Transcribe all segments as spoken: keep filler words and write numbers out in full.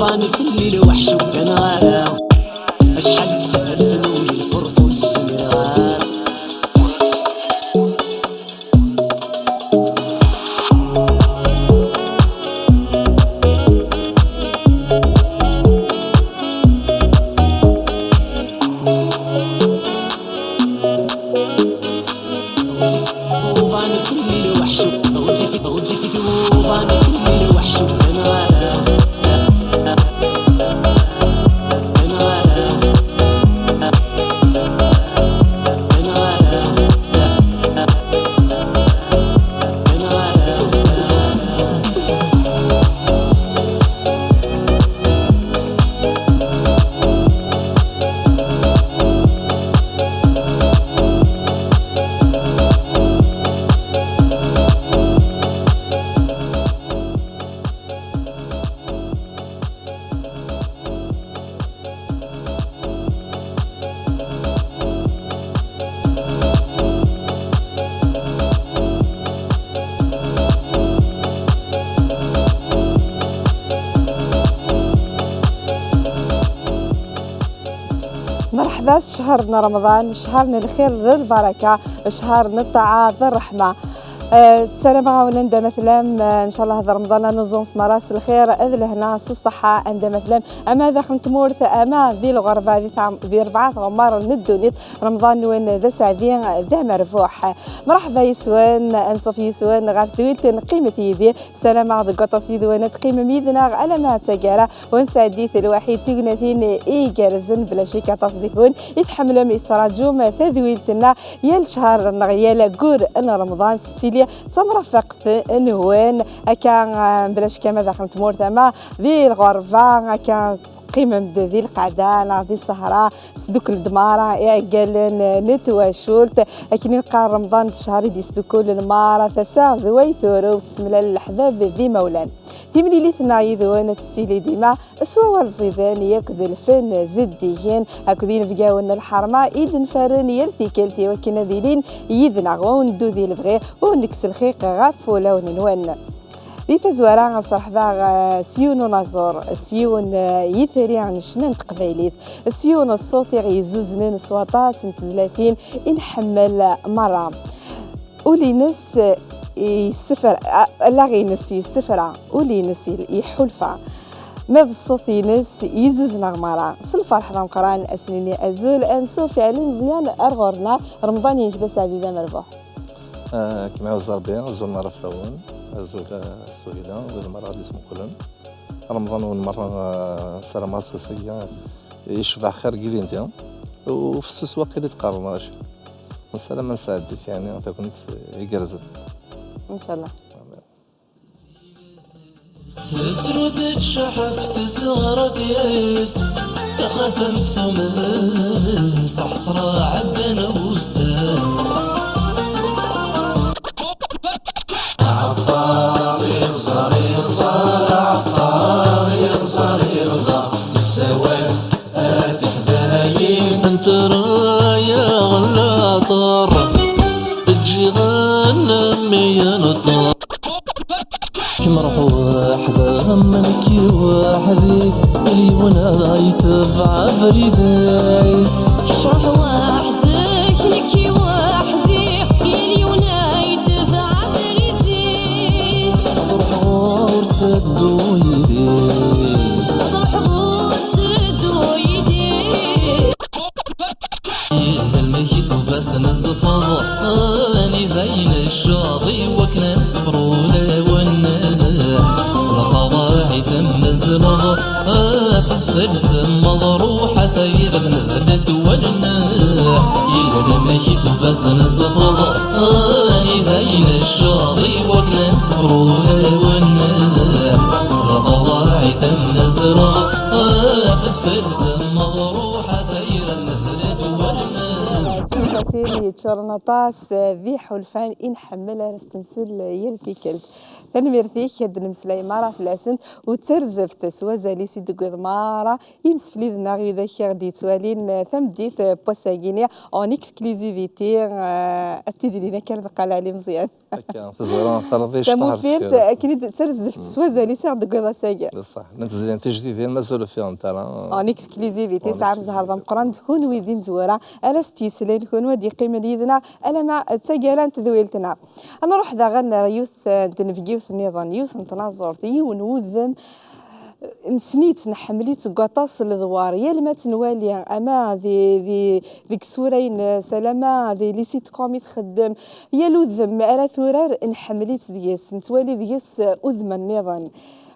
Nefli lweḥc ur gganeɣ ara. Acḥal i yeshel tnumi lferq ur s-zmireɣ ara. Merḥba s ccher n Remḍan, ccher n lxir d lbaraka, ccher n ṭṭaɛa d ṛṛeḥma. Eh, ssarameɣ-awen anda ma tellam, eh, ncallah d Remḍan ad neẓẓum merra s lxir, d lehna, s ṣṣeḥḥa anda ma tellam, ama daxel n tmurt, ama di lɣerba, di tɛem-, di rebɛa tɣemmar n ddunit, Remḍan-nwen d aseɛdi, d amerbuḥ. Merḥba yes-wen, anṣuf yes-wen ɣer tedwilt n Qqimet yid-i. Ssarameɣ deg waṭas yid-wen ad teqqimem yid-neɣ alamma d taggara, ur nesɛeddi-t lwaḥid, tignatin igerrzen, bla ccek aṭas deg-wen i tḥemmlem, i tettṛaǧum tadwilt-nneɣ yal ccher neɣ yal aggur n Remḍan, tettili d tamrafaqt-nwen. Akka, ah, bla ccek ama daxel n tmurt, ama di lɣerba, akka teqqimem-d di lqaɛda neɣ di ṣṣehra, tesdukkel-d merra iɛeggalen n twacult. Akken i neqqar, Remḍan d ccher i d-yesdukkulen merra tasa d way turew, tessemlal leḥbab d imawlan. Timlilit-nneɣ yid-wen ad tettili dima s wawal ẓiden yakk d lfen zeddigen akked yinebgawen n lḥerma i d-nfaren yal tikkelt i wakken ad ilin yid-neɣ, ur neddu di lebɣi, ur nekkes lxiq ɣef wulawen-nwen. Di tazwara, ad sreḥbeɣ, eh, s yiwen unaẓur, s yiwen, eh, yitri n ccna n teqbaylit, s yiwen n ṣṣut i ɣ-yezzuznen s waṭas n tezlatin i nḥemmel merra. Ul-ines, eh, yessefra, a-, allaɣ-ines yessefra, ul-ines i-, iḥulfa. Ma d ṣṣut-ines yezzuzen-aɣ merra. S lferḥ d ameqqran, ad s-nini azul, ansuf i Ɛli Meẓyan ar ɣur-neɣ. Remḍan-inek d aseɛdi d amerbuḥ. Ah, kem ɛawez Rebbi, azul merra fell-awen, azul, ah, Suhila, wid merra ad d-ismuqlen. Remḍan-nwen merra, ah, ssarameɣ aseggas-agi, ah, yecbeḥ xir deg ilindi. U fessus waqil i d-qqaren, mačči. Nessaram ad nesɛeddi-t, yeɛni, tagnit igerrzen. Ncallah. Tettru tettcaḥ ɣef tseɣrt-is, taxatemt tumes, ḥesra ɛeddan wussan. Ɛeṭṭar iɣẓer, iɣẓer, ɛeṭṭar iɣẓer, iɣẓer, yessawal. Ad tiḥdayin n tira-yaɣ laṭer, ǧǧiɣ-n mmi n ṭer. Kemm ruḥ weḥd-m, nekki weḥd-i, yal yiwen ad yetbeɛ abrid-is. Kemm ruḥ weḥd-k, nekki weḥd-i, yal yiwen ad yetbeɛ abrid-is. Ad ruḥeɣ ur tteddu yid-i. Ad ruḥeɣ ur tteddu yid-i. Yelha lmek i tubas n ṣṣfeḍ, anida yenecceḍ i wakken ad nesber ulawen. S lqaḍeɛ i temmezleḍ, afed fell-s meḍruḥ, ata yir d nedlet wallen. Yelha lmek i tubas n ṣṣfeḍ, anida yenecceḍ i wakken ad nesber ulawen. S lqaḍeɛ i temmezleḍ, afed fell-s meḍruḥ, ata yir d nedlet wallen. Tiwsatin yeččuren aṭas d iḥulfan i nḥemmel ara s-temsel yal tikkelt. Tanemmirt-ik, ad d-nemmeslay merra fell-asent, u d tarzeft s wazal-is i d-tewwiḍ merra imsefliden-nneɣ, widak i ɣ-d-yettwalin tameddit n wass-agi-ni en exclusivité, eh, ad t-id-ilin akka ar deqqal Ɛli Meẓyan. Akka, tazwara terreḍ i Tamufirt akken i d-tarzeft s wazal i sɛiɣ deg waḍas-agi. D ṣṣeḥ, llant tezlin tijdidin mazal ur ffiɣent ara. En exclusivité, tesɛam zzher d ameqqran d kunwi d imezwura ara s-tt-yeslen, kunwi ad d-yeqqimen yid-neɣ alamma d taggara n tedwilt-nneɣ. Ad nruḥ daɣen ar yiwet n tnebgiwt nniḍen, yiwet n tnaẓurt, yiwen n wudem nessen-itt, nḥemmel-itt deg waṭas n ledwar, yal ma tt-nwali ama di, di, deg tsura-ines, alama di les sitcoms i txeddem, yal udem ara turar nḥemmel-itt deg-s, nettwali deg-s udem nniḍen.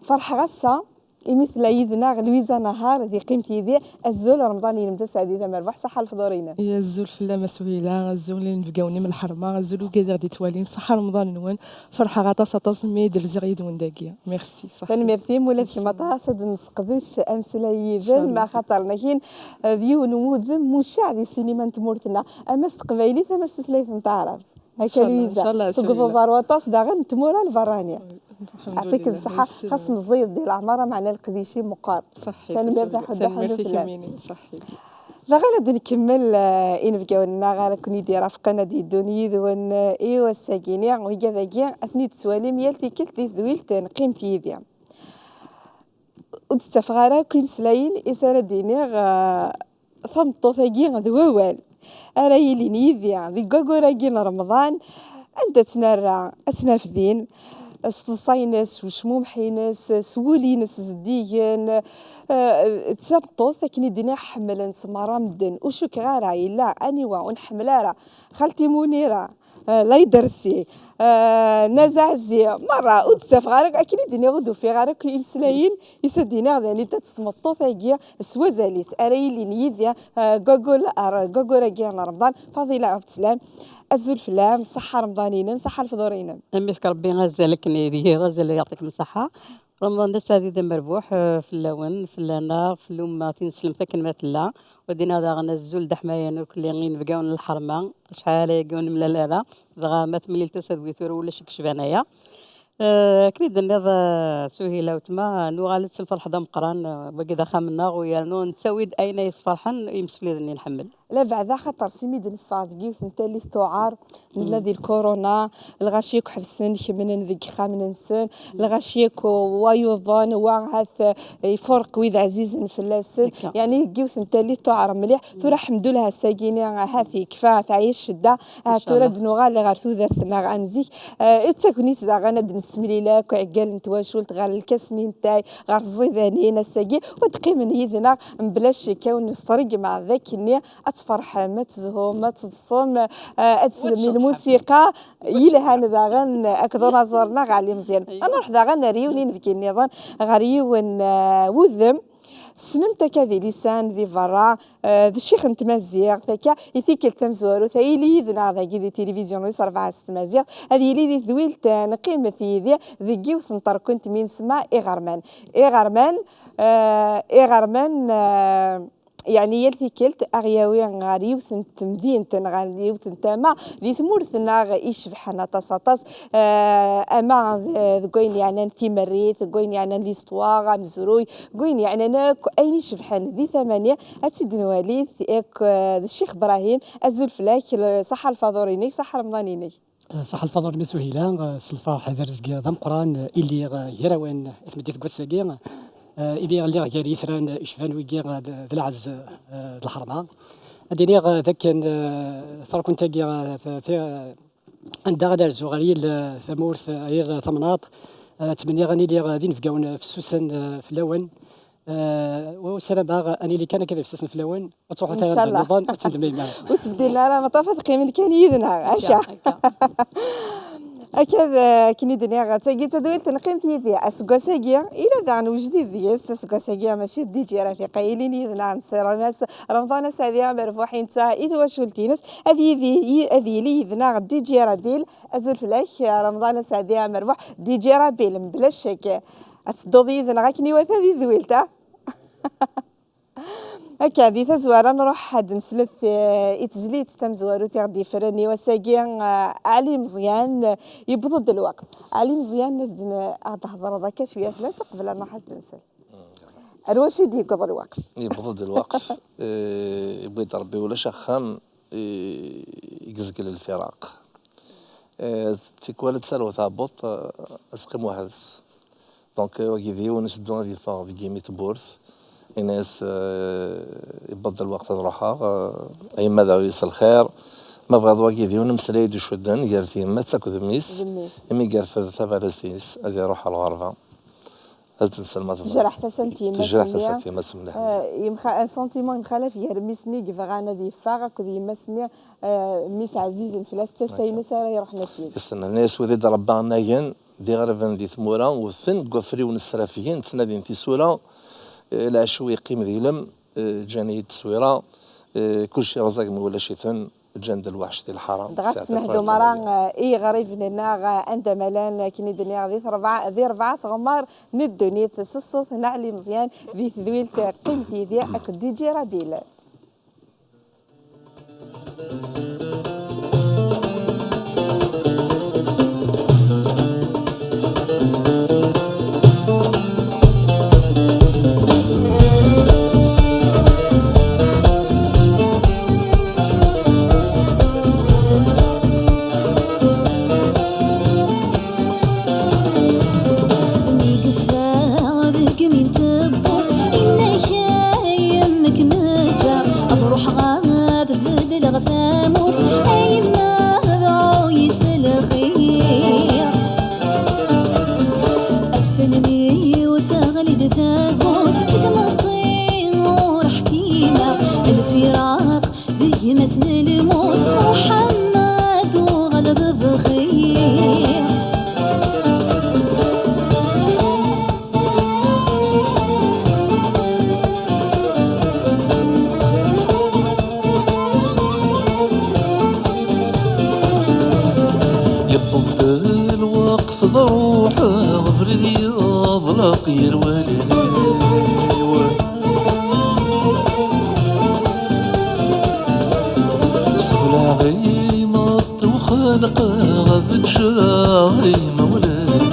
Ferḥeɣ ass-a imi tella yid-neɣ Lwiza Nahar di Qqimet yid-i. Azul, Remḍan-inem d aseɛdi d amerbuḥ, ṣaḥḥa lefḍur-inem. Azul fell-am a Suhila, azul i yinebgawen-im n lḥerma, azul wigad i ɣ-d-yettwalin, ṣaḥḥa Remḍan-nwen. Ferḥeɣ aṭas aṭas mi d-rziɣ yid-wen dagi. Merci. Ṣaḥḥa. Tanemmirt-im ula d kemm aṭas. Ad nesseqdec ameslay yid-m, axaṭer nekkini d yiwen n wudem mucaɛ di ssinima n tmurt-nneɣ, ama s teqbaylit ama s tutlayt n taɛrabt. Akka Lwiza, tewwḍeḍ ɣer waṭas daɣen n tmura n berrani. Yeɛṭik ṣṣeḥḥa, xas meẓẓiyeḍ di leɛmer, meɛna leqdic-im meqqer. Tanemmirt a Ḥuddu, ḥunnu fell-am. Daɣen ad nkemmel eh, inebgawen-nneɣ ara ken-id-irafqen ad d-yeddun yid-wen eh, i wass-agi-ni, wigad-agi ad ten-id-tettwalim yal tikkelt di tedwilt n Qqimet yid-i. Ur d-ttafeɣ ara akk imeslayen i s ara d-iniɣ eh, tameṭṭut-agi d wawal ara yilin yid-i deg wayyur-agi n Remḍan, anda tt-nerra ad tt-naf din, s teḍsa-ines, s ucmumeḥ-ines, s wul-ines zeddigen. Eh, d tameṭṭut akken i d-nniɣ ḥemmlen-tt merra medden. Ur cukkeɣ ara yella aniwa ur nḥemmel ara. Xalti Munira, eh, Laydersi, eh, Nazaɛzi, merra ur d-ttafeɣ ara, akken i d-nniɣ ur d-ufiɣ ara akk imeslayen i s ad d-iniɣ d anita-tt tmeṭṭut-agi s wazal-is ara yilin yid-i eh, deg wayyur-agi n Remḍan. Faḍila Ɛebd Slam, azul fell-am, ṣaḥḥa Remḍan-inem, ṣaḥḥa lefḍur-inem. Am ifk Rebbi azal akken i tgiḍ, azal yeɛṭikem ṣṣeḥḥa. Remḍan d aseɛdi d amerbuḥ eh, fell-awen, fell-aneɣ, fell-umma tineslemt akken ma tella. Wa d-iniɣ daɣen azul d aḥmayan irkelli inebgawen n lḥerma, acḥal ayagi ur nemlal ara, dɣa ma temlilt-as ad wi tura ulac i yecban aya. Eh, akken i d-tenniḍ eh, Suhila wetma, nuɣal-d s lferḥ d ameqqran, eh, wagi d axxam-nneɣ, u yernu nettawi-d ayen ay yesferḥen imsefliden i nḥemmel. Labeɛda, axaṭer s imi d-neffeɣ deg yiwet n tallit tuɛer, nella di lkuruna, lɣaci akk ḥebsen, kemmnen deg yixxamen-nsen, lɣaci akk wa yuḍen, wa ahat eh, ifurq wid ɛzizen fell-asen. Akka. Yeɛni deg yiwet n tallit tuɛer mliḥ. Tura, ḥemdullah, ass-agi-ni ahat yekfa, teɛya ccedda. Ahat tura ad nuɣal ɣer tudert-nneɣ am zik. Eh, d tagnit daɣen ad d-nessemlil akk iɛeggalen n twacult ɣer lkas-nni n ttay, ɣer tẓidanin ass-agi, u ad d-qqimen yid-neɣ mebla ccekk, ad wen-sreggmeɣ d akken-nni ad tferḥem, ad tezhum, ad teḍsem, eh, ad teslem i lmusiqa yelhan daɣen akked unaẓur-nneɣ Ɛli Meẓyan. Ad nruḥ daɣen ar yiwen inebgi nniḍen, ɣer yiwen eh, wudem. Tessnem-t akka di lisan, di berra, eh, d ccix n tmaziɣt, akka i tikkelt tamezwarut, ad yili yid-neɣ dagi di tilivizyu n wis rebɛa s tmaziɣt, ad yili di tedwilt eh, n Qqimet yid-i deg yiwet n terkent mi nsemma Iɣerman. Iɣerman, eh, Iɣerman, eh, yeɛni yal tikkelt a ɣ-yawi ɣer yiwet n temdint neɣ ɣer yiwet n tama di tmurt-nneɣ icebḥen aṭas aṭas, eh, ama d- deg wayen yeɛnan timerrit, deg wayen yeɛnan l'histoire, amezruy, deg wayen yeɛnan akk ayen icebḥen di tama-nni, ad tt-id-nwali akk eh, d Ccix Brahim. Azul fell-ak, l- ṣaḥḥa lfaḍur-inek, ṣaḥḥa Remḍan-inek. Ṣaḥḥa lfaḍur-im a Suhila, s lferḥ d rrezg d ameqqran i lliɣ gar-awen i tmeddit n wass-agi. Imi lliɣ gar yitran icban wigi d d lɛezz d lḥerma. Ad d-iniɣ d akken tarkunt-agi, t- t- anda ad rzuɣ ɣer yir tamurt, ɣer yir tamnaḍt, ttmenniɣ ad nili d inebgawen fessusen fell-awen. Wa ssarameɣ ad nili kan akka d ifessasen fell-awen, ur ttruḥut ara d Ncallah. Nniḍen, ur ttendemim ara. Ur ttbeddil ara, ma ṭṭaf ad qqimen kan yid-neɣ akka. Akka d akken i d-nniɣ, d tagi d tadwilt n Qqimet yid-i. Aseggas-agi, yella daɣen wejdid deg-s. Aseggas-agi, mačči d D J Rafiqa yilin yid-neɣ, nessarem-as Remḍan Aseɛdi amerbuḥ i netta, i twacult-ines. Ad yili, ad yili yid-neɣ D J Rabil. Azul fell-ak, Remḍan Aseɛdi amerbuḥ. D J Rabil, mebla ccek. Ad tedduḍ yid-neɣ akken iwata di tedwilt, a? Akka, di tazwara nruḥ ad nslet eh, i tezlit tamezwarut i ɣ-d-yeffren i wass-agi, eh, Ɛli Meẓyan, eh, yewweḍ-d lweqt. Ɛli Meẓyan, ad d-n- ad d-thedreḍ akka cwiya fell-as uqbel ad nruḥ ad s-d-nsel. Ar wacu i d-yewweḍ lweqt? Yewweḍ-d lweqt, eh, yewwi-d Rebbi ulac axxam i i yezgel lfiraq. Eh, tikwal ad tarew tɛebbuḍt, eh, ad teqqim weḥd-s. Donc, eh, wagi d yiwen iseddu ad yeffeɣ deg yimi n tewwurt. Ini-as, eh, yewweḍ-d lweqt ad ruḥeɣ, eh, a yemma daɛu-yi s lxir. Ma bɣiḍ wagi d yiwen ameslay i d-icudden gar tyemmat akked mmi-s. D mmi-s. Imi yerfed tabarazt-is ad iruḥ ɣer lɣerba. Ad tt-nsel ma tebɣa. Tejreḥ tasa n tyemmat-nni. Tejreḥ tasa n tyemmat mliḥ. Eh, yemxa-, un sentiment yemxalaf gar mmi-s-nni yebɣan ad yeffeɣ akked yemma-s-nni, eh, mmi-s ɛzizen fell-as, d tasa-ines ara iruḥen ad tt-yeg. Istenna, nna-yas wid i d-rebba nnagen, d iɣerban di tmura, wten deg wafriwen srafgen, ttnadin tisura, eh, lɛecc-iw yeqqim d ilem, eh, ǧǧan-iyi-d tteswira, eh, kulci rẓag mi ulac-iten, ǧǧan-d lweḥc di lḥara. Dɣa tesnehdu merra, eh, i yiɣriben-nneɣ, eh, anda ma llan, akken i d-nniɣ, di terbaɛ-, di rebɛa tɣemmar n ddunit, s ṣṣut n Ɛli Meẓyan, di tedwilt, eh, Qqimet yid-i akked D J Rabil. Mi yeffeɣ deg imi n tewwurt, inna-k a yemma-k meǧǧa, ad ruḥeɣ ad beddleɣ tamurt, a yemma dɛu-yi s lxir. Afenni-w teɣli-d tagurt, deg meṭṭi ur ḥkimeɣ, lfiraq d gma-s n lmut, Muḥemmed uɣal d bxir. Yewweḍ-d lweqt ad ruḥeɣ, abrid yeḍleq gar wallen-iw. Sebleɣ imeṭṭi-w xelqeɣ ad ččeɣ imawlan-iw.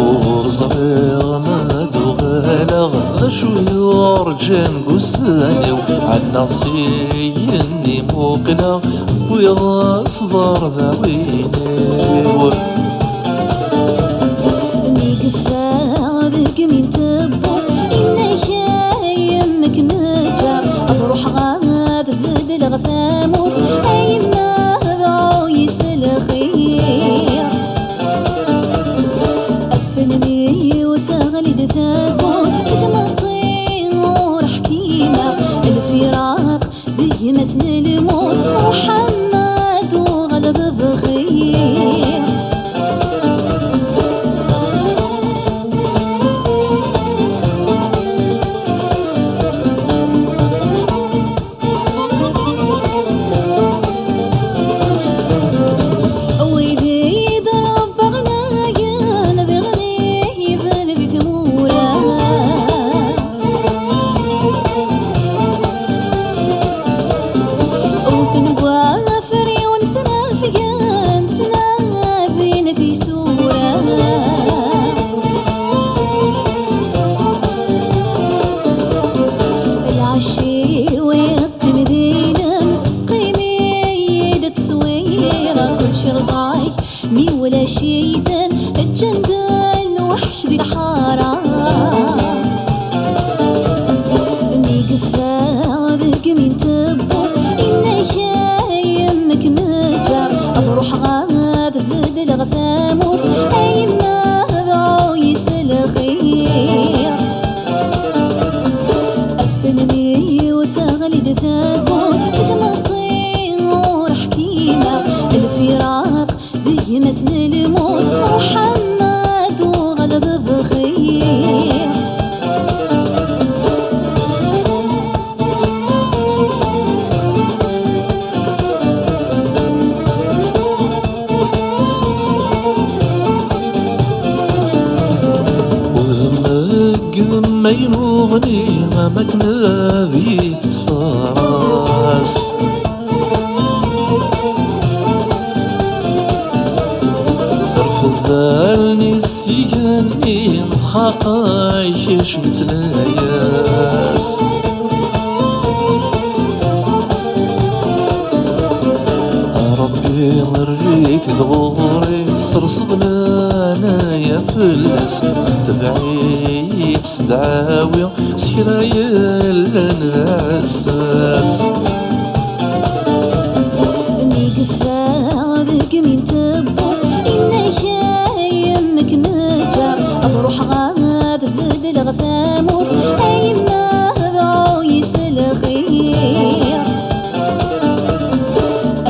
Ur ẓriɣ ma d-uɣaleɣ, d acu yurǧan deg ussan-iw. Ɛennaɣ s igenni muqleɣ, wwiɣ ṣṣber d awin-iw. Mi yeffeɣ deg imi n tewwurt, inna-k a yemma-k meǧǧa, ad ruḥeɣ ad beddleɣ tamurt, a yemma dɛu-yi s lxir. Afenni-w teɣli-d tagurt, deg meṭṭi ur ḥkimeɣ, lfiraq d gma-s n lmut, Muḥemmed uɣal d bxir. Wid i d-rebbaɣ nnagen, d iɣriben di tmura. Wten wafriwen snafgen, ttnadin tisura. Lɛecc-iw yeqqim d ilem, teqqim-iyi-d tteswira, kulci rẓag. Mi ulac-iten, ǧǧan-d lweḥc di lḥara. Mi yeffeɣ deg imi n tewwurt, inna-k a yemma-k meǧǧa, ad ruḥeɣ ad beddleɣ tamurt, a yemma dɛu-yi s lxir. Afenni-w teɣli-d tagurt, deg meṭṭi ur ḥkimeɣ, lfiraq d gma-s n lmut, Muḥemmed uɣal d bxir. Udem deg udem ay nuɣni, am akken ad yi-tesfaras. Terfed allen-is s igenni, txaqay kecmet layas. Err-it-id ɣur-i, tesserseḍ leɛnaya fell-as, tebɛ-iyi-d s dɛawi, s kra yellan d aɛessas. Mi yeffeɣ deg mi n tewwurt, inna-k ay yemmek neǧǧa, ad ruḥeɣ ad beddleɣ tamurt, ay yemma dɛu-yi s lxir.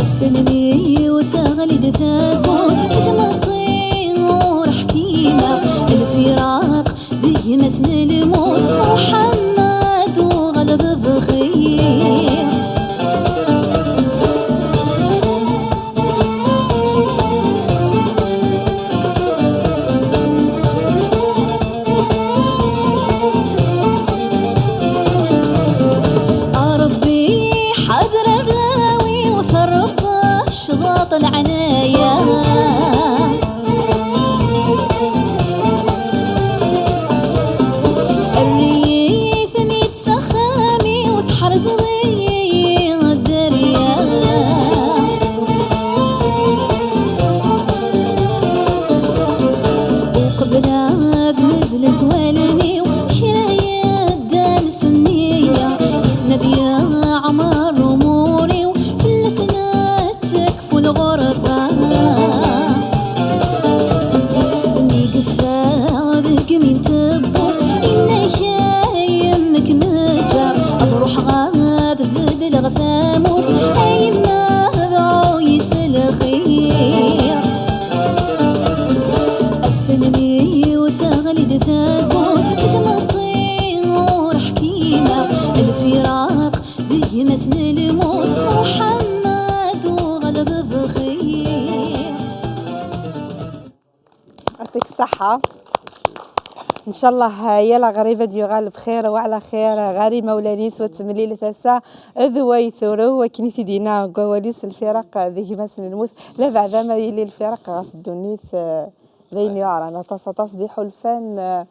Afenni-w teɣli-d takurt, deg meṭṭi ur ḥkimeɣ, lfiraq d gma-s n lmut, ruḥ ama tuɣaleḍ bxir. A Ṛebbi, ḥader arraw-iw, terreḍ cḍaṭ leɛnaya. Err-iyi-ten-id s axxam-iw, tḥerzeḍ-iyi dderya. Uqbel ad medlent wallen-iw, kra yeddan s nniya, isnad yeɛmer umur-iw, fell-asen ad tekfu lɣerba. Mi yeffeɣ deg mi n tewwurt, inna-k ay yemmek neǧǧa, ad ruḥeɣ ad beddleɣ tamurt, ay yemma dɛu-yi s lxir. Afenni-w teɣli-d takurt, deg meṭṭi ur ḥkimeɣ, lfiraq d gma-s n lmut, ruḥ ama tuɣaleḍ bxir. Yɛṭik ṣṣeḥḥa. Ncallah yal aɣrib ad yuɣal bxir wa ɛla xir ɣer imawlan-is, wa d temlilit ass-a d way turew, akken i t-id-yenna deg wawal-is, lfiraq d gma-s n lmut, labeɛda ma yili lfiraq ɣef ddunit, eh, d ayen yuɛren aṭas, aṭas d iḥulfan, eh,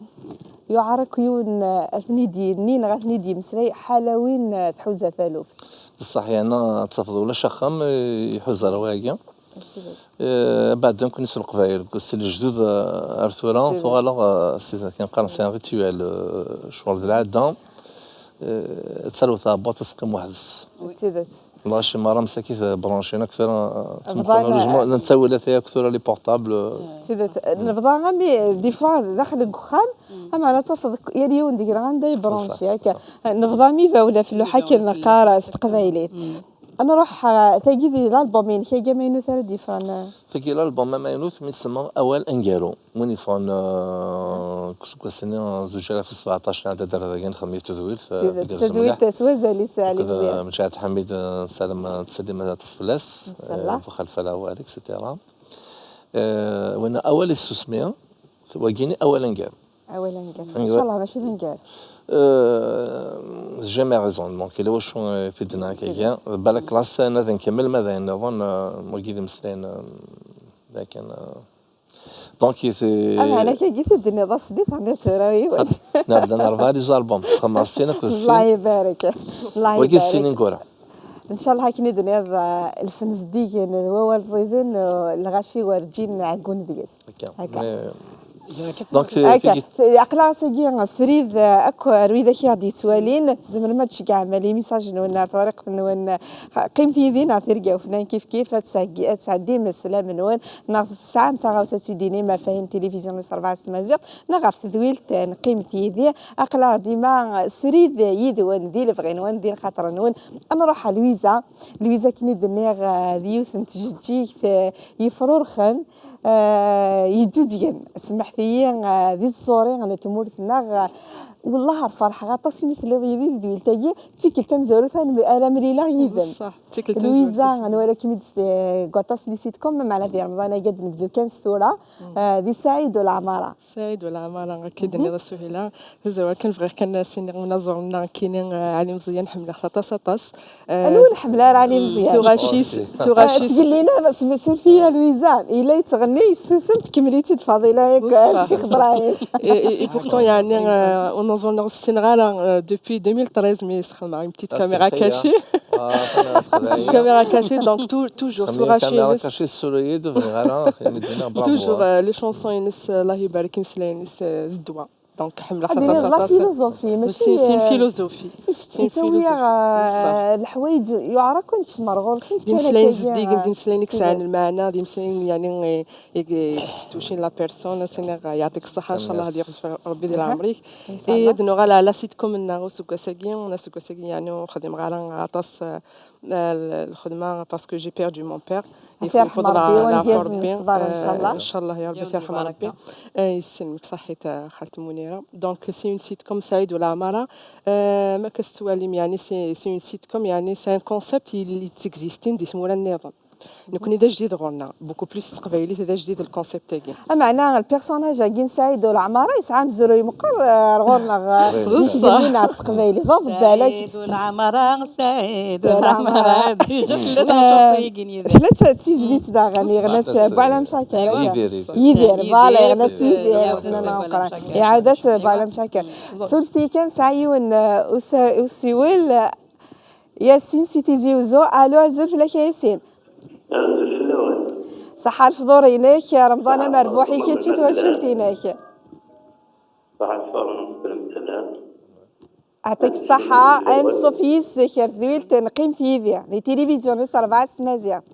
yuɛer akk yiwen, eh, ad ten-id-yenni neɣ ad ten-id-yemmeslay ḥala win, eh, tḥuza taluft. Ṣṣeḥ, yerna ad tafeḍ ulac axxam, eh, iḥuza wagi. D tidet. Eh, abeɛda nekkni s Leqbayel, si lejdud, eh, ar tura, d tidet, tuɣaleɣ, eh, si, akken qqaren, c'est un rituel, eh, ccɣel d lɛada. Eh, ad tarew tɛebbuḍt, ad teqqim weḥd-s. D tidet. Lɣaci merra msakit branchés akk tura, eh, bḍan, ttmeqqren, heureusement, eh, llan ttawilat akk tura, les portables, eh. D tidet. Nebḍa, ami, des fois, daxel deg uxxam, ama ara tafeḍ yal yiwen deg-neɣ anda yebranchi, akka. Ṣṣeḥ. Nebḍa mi bawla felluḥ akken neqqar s teqbaylit. Ad nruḥ, eh, tagi di l'album-inek agi amaynut ara d-yeffɣen, eh? Tagi l'album amaynut mi tsemma Awal Aneggaru. Win yeffɣen, eh, deg useggas-nni, zuǧ alaf u sbeɛṭac, nɛedda-d ar dagi, nxemmem i tedwilt, eh, tidet, tgerrez mliḥ. Tadwilt s wazal-is, Ɛli Akked, eh, Mezyan. Mǧahed Ḥamid, eh, nessaram, eh, ad tsellim, eh, ad tt-tṣef fell-as, d ncalleh, eh, Buxalfa Lawal, et cetera. Eh, winna Awal i tsusmi, wagini Awal Aneggaru. Awal Aneggaru. Aneggaru. Ncalleh mačči d aneggaru. Eh, j'ai mes raisons, donc, yella wacu, eh, fi d-nnan akka. Tidet. Balak classe, ad nkemmel, ma d ayen nniḍen, eh, wagi d imeslayen, eh, d akken, eh, Donc, i t-, Ameɛna kagi t-id-tenniḍ ass-nni, terniḍ tura yiwet. Nɛedda rebɛa les albums, xemma sin akked sin. Allah ibarek. Allah ibarek. Wagi d sin ineggura. Ncalleh akken i d-tenniḍ, eh, lfen zeddigen, d wawal ẓiden, eh, lɣaci werǧin ɛeggun deg-s. Akka. Akka. Mais, donc, ti-, akka, tigi- aql-aɣ ass-agi srid, eh, akk ar widak i ɣ-d-yettwalin, tzemrem ad tceggɛem les messages-nwen ar tewriqt-nwen, eh, qqimet yid-i neɣ tirga ufnan kif kif, ad tesɛeddi-, ad tesɛeddim sslam-nwen, neɣ tesɛam taɣawsa ad tt-id-tinim ɣef wayen tilifizyu n Userbɛa s tmaziɣt, neɣ ɣef tedwilt n Qqimet yid-i. Aql-aɣ dima srid yid-wen, di lebɣi-nwen, di lxaṭer-nwen. Ad nruḥ ɣer Lwiza. Lwiza, akken i d-nniɣ, eh, d yiwet n tjeǧǧigt, eh, yefrurxen, eh, yeǧǧuǧgen. Semḥet-iyi, eh, di tẓuri n tmurt-nneɣ, eh, wellah ar ferḥeɣ aṭas imi telliḍ yid-i di tedwilt-agi. D tikkelt tamezwarut ara mlileɣ yid-m. Beṣṣeḥ, d tikkelt tamezwarut. Lwiza, nwala-kem-id s, eh, deg waṭas n les sitcoms, meɛna di Remḍan-agi ad d-nebdu kan s tura. Ah, di Saɛid Ulɛmara. Saɛid Ulɛmara, akka i d-tenniḍ a Suhila. Tazawara kan bɣiɣ kan ad s-iniɣ unaẓur-nneɣ nekkini, ah, Ɛli Meẓyan, ḥemmleɣ-t aṭas, aṭas. Ah, anwa ur nḥemmel ara Ɛli Meẓyan? Tuɣac-is, ah, tuɣac-is. Sgellina, s-, suref-iyi a Lwiza, yella yettɣenni, yessusem, tkemmel-itt-id Faḍila, yak, ah, Ccix Bṛahim. Et, et, et pourtant, yeɛni, ah, Ur ssineɣ ara, euh, depuis deux mille treize, mais sxedmeɣ une petite caméra cachée. Une petite caméra cachée, donc tou- toujours Xemmiya kamera ssurac-ines. Cachée, sura-yi-d, bɣiɣ ara imi d-nniɣ bravo. Toujours, euh, les chansons-ines, euh, Allah ibarak, imeslayen-ines, euh, d ddwa. Donc ḥemmleɣ Ad d-iniḍ la aṭas. Philosophie, mačči C'est c'est une philosofi. Kečč yettawi-aɣ, euh, leḥwayeǧ yuɛer akk ad nekcem ar ɣur-sen. D imeslayen zeddigen, d imeslayen i yesɛan lmeɛna, d imeslayen yeɛni, eh, i i yettduccin la personne, ad s-iniɣ, eh, yeɛṭik ṣṣeḥḥa, ncallah ad yeɣzef Rebbi di leɛmer-ik. I ad nuɣal ɣer la sitcom-nneɣ useggas-agi, aseggas-agi yeɛni ur xdimeɣ ara aṭas, eh, eh, lxedma, parce que j'ai perdu mon père. Ad t-yerḥem Rebbi, ad ngerrez ṣṣber, ncallah. Ncallah ya Rebbi, ad t-yerḥem Rebbi. Eh, yesselmek ṣaḥḥit, eh, xalti Munira. Donc c'est une sitcom Saɛid Ulaɛmara. Eh, ma k-as-tettwalim, yeɛni c'est c'est une sitcom, yeɛni c'est un concept i yettexistin di tmura nniḍen. Nekkni d ajdid ɣur-neɣ, beaucoup plus s teqbaylit d ajdid lconcept-agi. Ameɛna lpersonaj-agi n Saɛid Ulaɛmara yesɛa amezruy meqqer, eh, ar ɣur-neɣ, eh, di tgelmi-nneɣ s teqbaylit, d aḍebbal-agi. Saɛid Ulaɛmara, Saɛid Ulaɛmara, déjà tella tmeṭṭut-agi n Yidir. Tella d tizlit daɣen, yeɣna-tt Buɛlam Caker. Yidir, voilà, yeɣna-tt Yidir, yeɣna-tt Buɛlam Caker. Surfet-iyi kan, tesɛa yiwen, eh, usa- usiwel, eh, Yasin si Tizi Uzzu. Alo, azul fell-ak a Yasin. Azul fell-awen. Ṣaḥḥa lefḍur-inek, Remḍan amerbuḥ i kečč i twacult-inek. Ṣaḥḥa lefḍur. Ɛṭik ṣṣaḥḥa, anṣuf yis-k ar tedwilt n Qqimet yid-i di tilivizyu n wis ṛebɛa s tmaziɣt.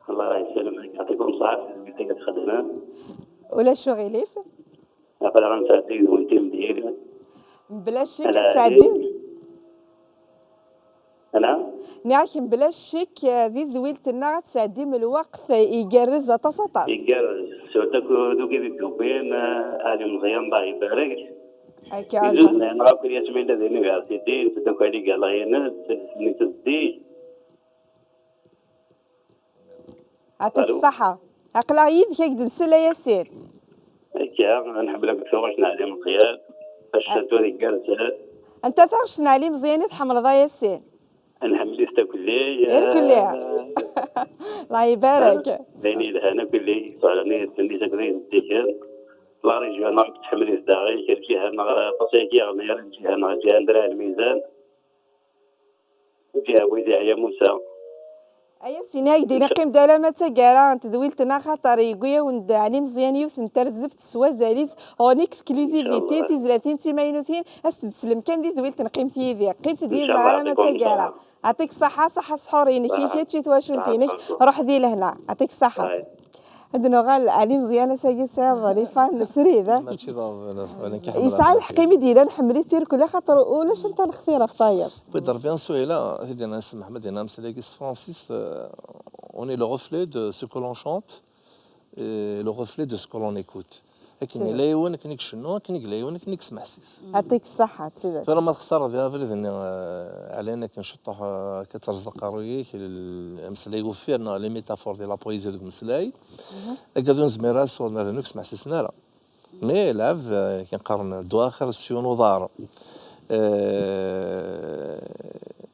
Allah yesselmek, yeɛṭikum ṣṣaḥa, tedwilt-agi txedmem. Ulac uɣilif. Aql-aɣ nesɛeddi deg-wen timedyanin. Mebla ccek ad tesɛeddim. Anɛam? Nniɣ-ak mebla ccek, eh, di tedwilt-nneɣ ad tesɛeddim lweqt igerrez aṭas, aṭas. Igerrez, surtout akked wigi i d-yewwin, eh, Ali Meẓyan, Allah ibarek. Akka. Izuzen-nneɣ akk Yasmin d université, nteddu akk Ali gar leɣyines, nitezdi. Ɛṭik ṣṣaḥa. Aql-aɣ yid-k, ad k-d-nsel a Yasin. Akka, nḥemmel akk taɣect n Ɛli Meẓyan, tacettut igerrzen. Anta taɣect n Ɛli Meẓyan i tḥemmleḍ a Yasin? Nḥemmel-it akk-lli. Irkelli. Allah ibarek. D ayen yelhan akk-lli, yettɛelni ddunit akk d ayen zeddigen. La région-nneɣ akk tḥemmel-it daɣ, lǧiha-nneɣ aṭas-agi ɣer lǧiha-nneɣ, lǧiha n Dra Lmizan. Ǧiha wid yeɛya Musa. A Yasin, ad ak-d-iniɣ qqim-d alamma d taggara n tedwilt-nneɣ, axaṭer yewwi-awen-d Ɛli Meẓyan yiwet n terzeft s wazal-is, en exclusivité, tizlatin d timaynutin, ad s-d-teslem kan di tedwilt n Qqimet yid-i. Qqimet-d yid-neɣ alamma d taggara. Ɛṭik ṣṣaḥa, ṣaḥḥa ssḥur-inek i kečč, i twacult-inek, ruḥ di lehna. Ɛṭik ṣṣaḥa. Ad nuɣal, Ɛli Meẓyan, ass-agi tesɛiḍ les fans srid, eh? Mačči d aḍ-, wala nekk ḥemmleɣ. Yesɛa lḥeqq imi d-yenna nḥemmel-it irkelli, axaṭer ulac anta nextir ɣef tayeḍ. Wid Rebbi Swayla, t-id-yenna Sseḥmed, yenna ameslay-agi s tefransist, euh, on est le reflet de ce que l'on chante et le reflet de ce que l'on écoute. Akken yella yiwen akken i icennu, akken i yella yiwen akken i yesmeḥsis. Ɛṭik ṣṣaḥa, d tidet. Tura ma texṣareḍ di abrid-nni, eh, ɛlayen akken ciṭuḥ, eh, akka terẓeḍ aqerruy-ik, l-, ameslay uffir neɣ les métaphores di la poésie deg umeslay. Agad ur nezmir ara ad sweḍ nernu ur k-smeḥsisen ara. Mais lɛebd, eh, akken qqaren, ddwa axir s yiwen uḍar. Eh,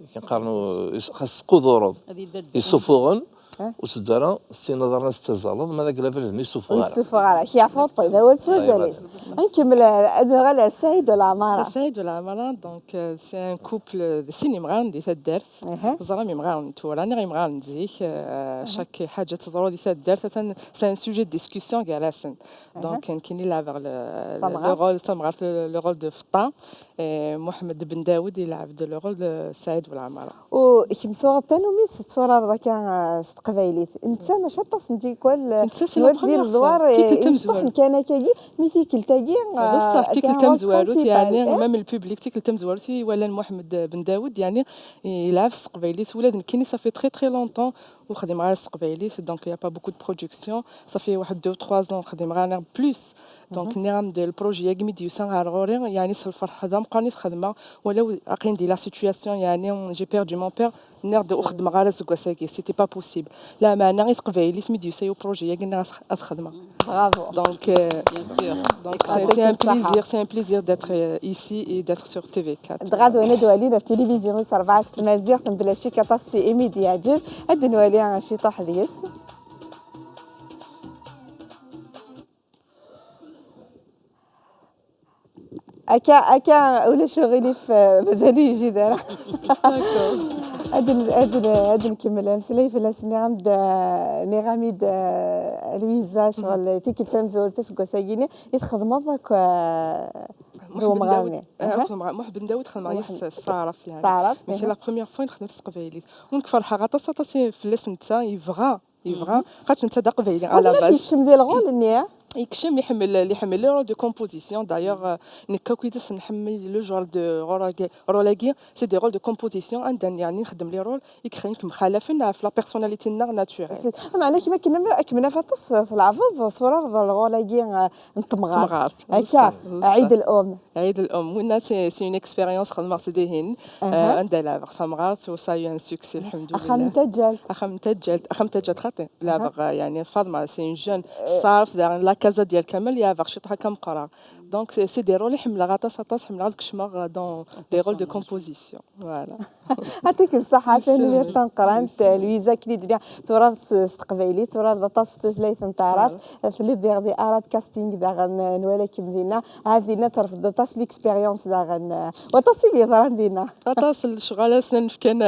akken qqaren, u-, is-, xas tesqudureḍ isufuɣen, ur teddu ara s sin aḍarren ad tettazzaleḍ, ma d agla abrid-nni isufuɣ ara. Ur yessufuɣ ara, k-yeɛfu ṭṭib, awal s wazal-is. Ad nkemmel, ad nuɣal ar Saɛid Ulaɛmara. Saɛid Ulaɛmara, donc, euh, c'est un couple, d sin imɣaren di taddart. Teẓram imɣaren n tura neɣ imɣaren n zik, euh, chaque ḥaǧa teḍru di taddart, atan c'est un sujet de discussion gar-asen. Donc, nekkini leɛbeɣ le, le rôle, tamɣart, le, le rôle de Feṭṭa. Eh, Muḥemmed Ben Dawed yelɛeb-d le rôle de Saɛid Ulaɛmara. U kemm tuɣeḍ tanumi tetturareḍ akka, eh, s teqbaylit. Netta mačči aṭas n tikwal, eh, netta c'est la première fois, tikkelt tamezwarut. Kan akkagi, mi tikkelt-agi, eh, bṣaḥ tikkelt tamezwarut, yeɛni, eh? Même le public, tikkelt tamezwarut i walan Muḥemmed Ben Dawed, yeɛni, yelɛeb s teqbaylit, ula d nekkini, ça fait très, très longtemps ur xdimeɣ ara s teqbaylit, donc il y a pas beaucoup de production, ça fait waḥed deux ou trois ans ur xdimeɣ ara plus. Donc, nniɣ-am-d, le projet-agi mi d-yusa ɣer ɣur-i, yeɛni s lferḥ d ameqqran i t-xedmeɣ, walaw aqin di la situation, yeɛni j'ai perdu mon père, nniɣ-d ur xeddmeɣ ara aseggas-agi, c'était pas possible. Lameɛna i teqbaylit mi d-yusa u projet-agi, nniɣ ad xedmeɣ. Bravo. Donc, euh, donc c'est c'est un plaisir, c'est un plaisir d'être, euh, ici et d'être sur T V quatre. Dɣa d wayen ad walin ɣef tilivizyu wis ṛebɛa s tmaziɣt, mebla ccek aṭas imi d-yeɛǧeb, ad nwali ciṭuḥ deg-s. Akka, akka, ulac uɣilif, eh, mazal yejid ara. Ad n-, ad n-, ad nkemmel ameslay fell-as. Nniɣ-am-d, eh, nniɣ-am-id, eh, Lwiza, ccɣel, tikkelt tamezwarut aseggas-agi-nni i txedmeḍ akk, eh, d umɣar-nni. Aha. Muḥ Ben Dawed xedmeɣ yis s taɛrabt, yeɛni. S taɛrabt, mais c'est la première fois i nexdem s teqbaylit. Ur nekk ferḥeɣ aṭas, aṭas fell-as netta, yebɣa. Yebɣa, xaṭ netta d aqbayli à la base. Yekcem di lɣul-nni. Yekcem, iḥemmel, iḥemmel les rôles de composition. D'ailleurs, euh, nekk akk yid-s nḥemmel le genre de rôle-agi, rôle-agi, c'est des rôles de composition, anda yeɛni nxeddem les rôles i yexeddem yemxalafen ɣef la personnalité-nneɣ naturelle. Meɛna kima akken, akken naf aṭas tleɛbeḍ, turareḍ rôle-agi, euh, n temɣart. Temɣart. Akka, Ɛid l-Um. Ɛid l-Um. Winna, c'est, c'est une expérience xedmeɣ-tt dihin. Aha. Euh, anda leɛbeɣ tamɣart, u ça a eu un succès, lḥemdulillah. Axxam n taǧǧalt. Axxam n taǧǧalt, axxam n taǧǧalt xaṭi. Leɛbeɣ, euh, yeɛni Faḍma, c'est une jeune, euh, teɛref daɣen la casa diyal kamel, leɛbeɣ ciṭ ḥaca meqqreɣ. Donc, c'est, c'est des rôles i ḥemmleɣ aṭas, aṭas, ḥemmleɣ ad kecmeɣ, euh, dans des rôles de composition. Voilà. Yɛṭik ṣṣeḥḥa, tanemmirt tameqqrant, Lwiza, akken i d-nniɣ, turareḍ s, s teqbaylit, turareḍ aṭas s tutlayt n taɛrabt, telliḍ diɣ di arad casting daɣen, eh, nwala-kem dinna, ah, dinna terfed aṭas l'expérience daɣen, eh, waṭas i yeḍran dinna. Aṭas n lecɣal asen nefkan,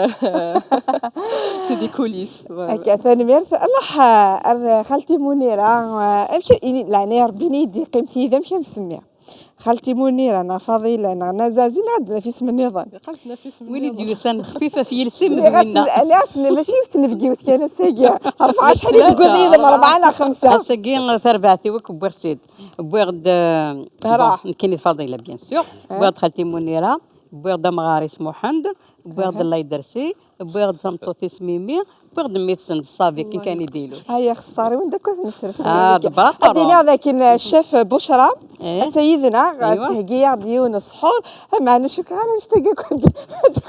c'est des coulisses. Voilà. Akka, tanemmirt. Nruḥ, eh, ar xalti Munira, eh, amek, ini, leɛnaya Rebbi, ini-d, yeqqim tiyid, amek am semmi? Xalti Munira, neɣ Faḍila, neɣ Nna Zazi, neɣ ad d-naf isem nniḍen? Win i d-yusan xfif ɣef yiles-im d winna. Lliɣ asen, mačči yiwet tnebgiwt kan ass-agi. Rebɛa, acḥal i d-wwiḍ yid-m? Rebɛa neɣ xemsa? Ass-agi, tarbaɛt-iw akk wwiɣ-tt-id. Wwiɣ-d, eh, bon, nekkini d Faḍila, bien sûr. Wwiɣ-d xalti Munira, wwiɣ-d amɣar-is Muḥend, wwiɣ-d Laydersi, wwiɣ-d tameṭṭut-is Mimi, wwiɣ-d mmi-tsen d ṣṣabi, akken kan i d-ilul. Ay, xeṣṣar-iw, anda akk ad nesres? Ah, d baṭel. Ad d-iniɣ dakken, eh, ccaf Bucra, eh, atta yid-neɣ, aywa, tettheggi-yaɣ-d yiwen n ssḥur, meɛna cukkeɣ ara nect-agi akk ad d-,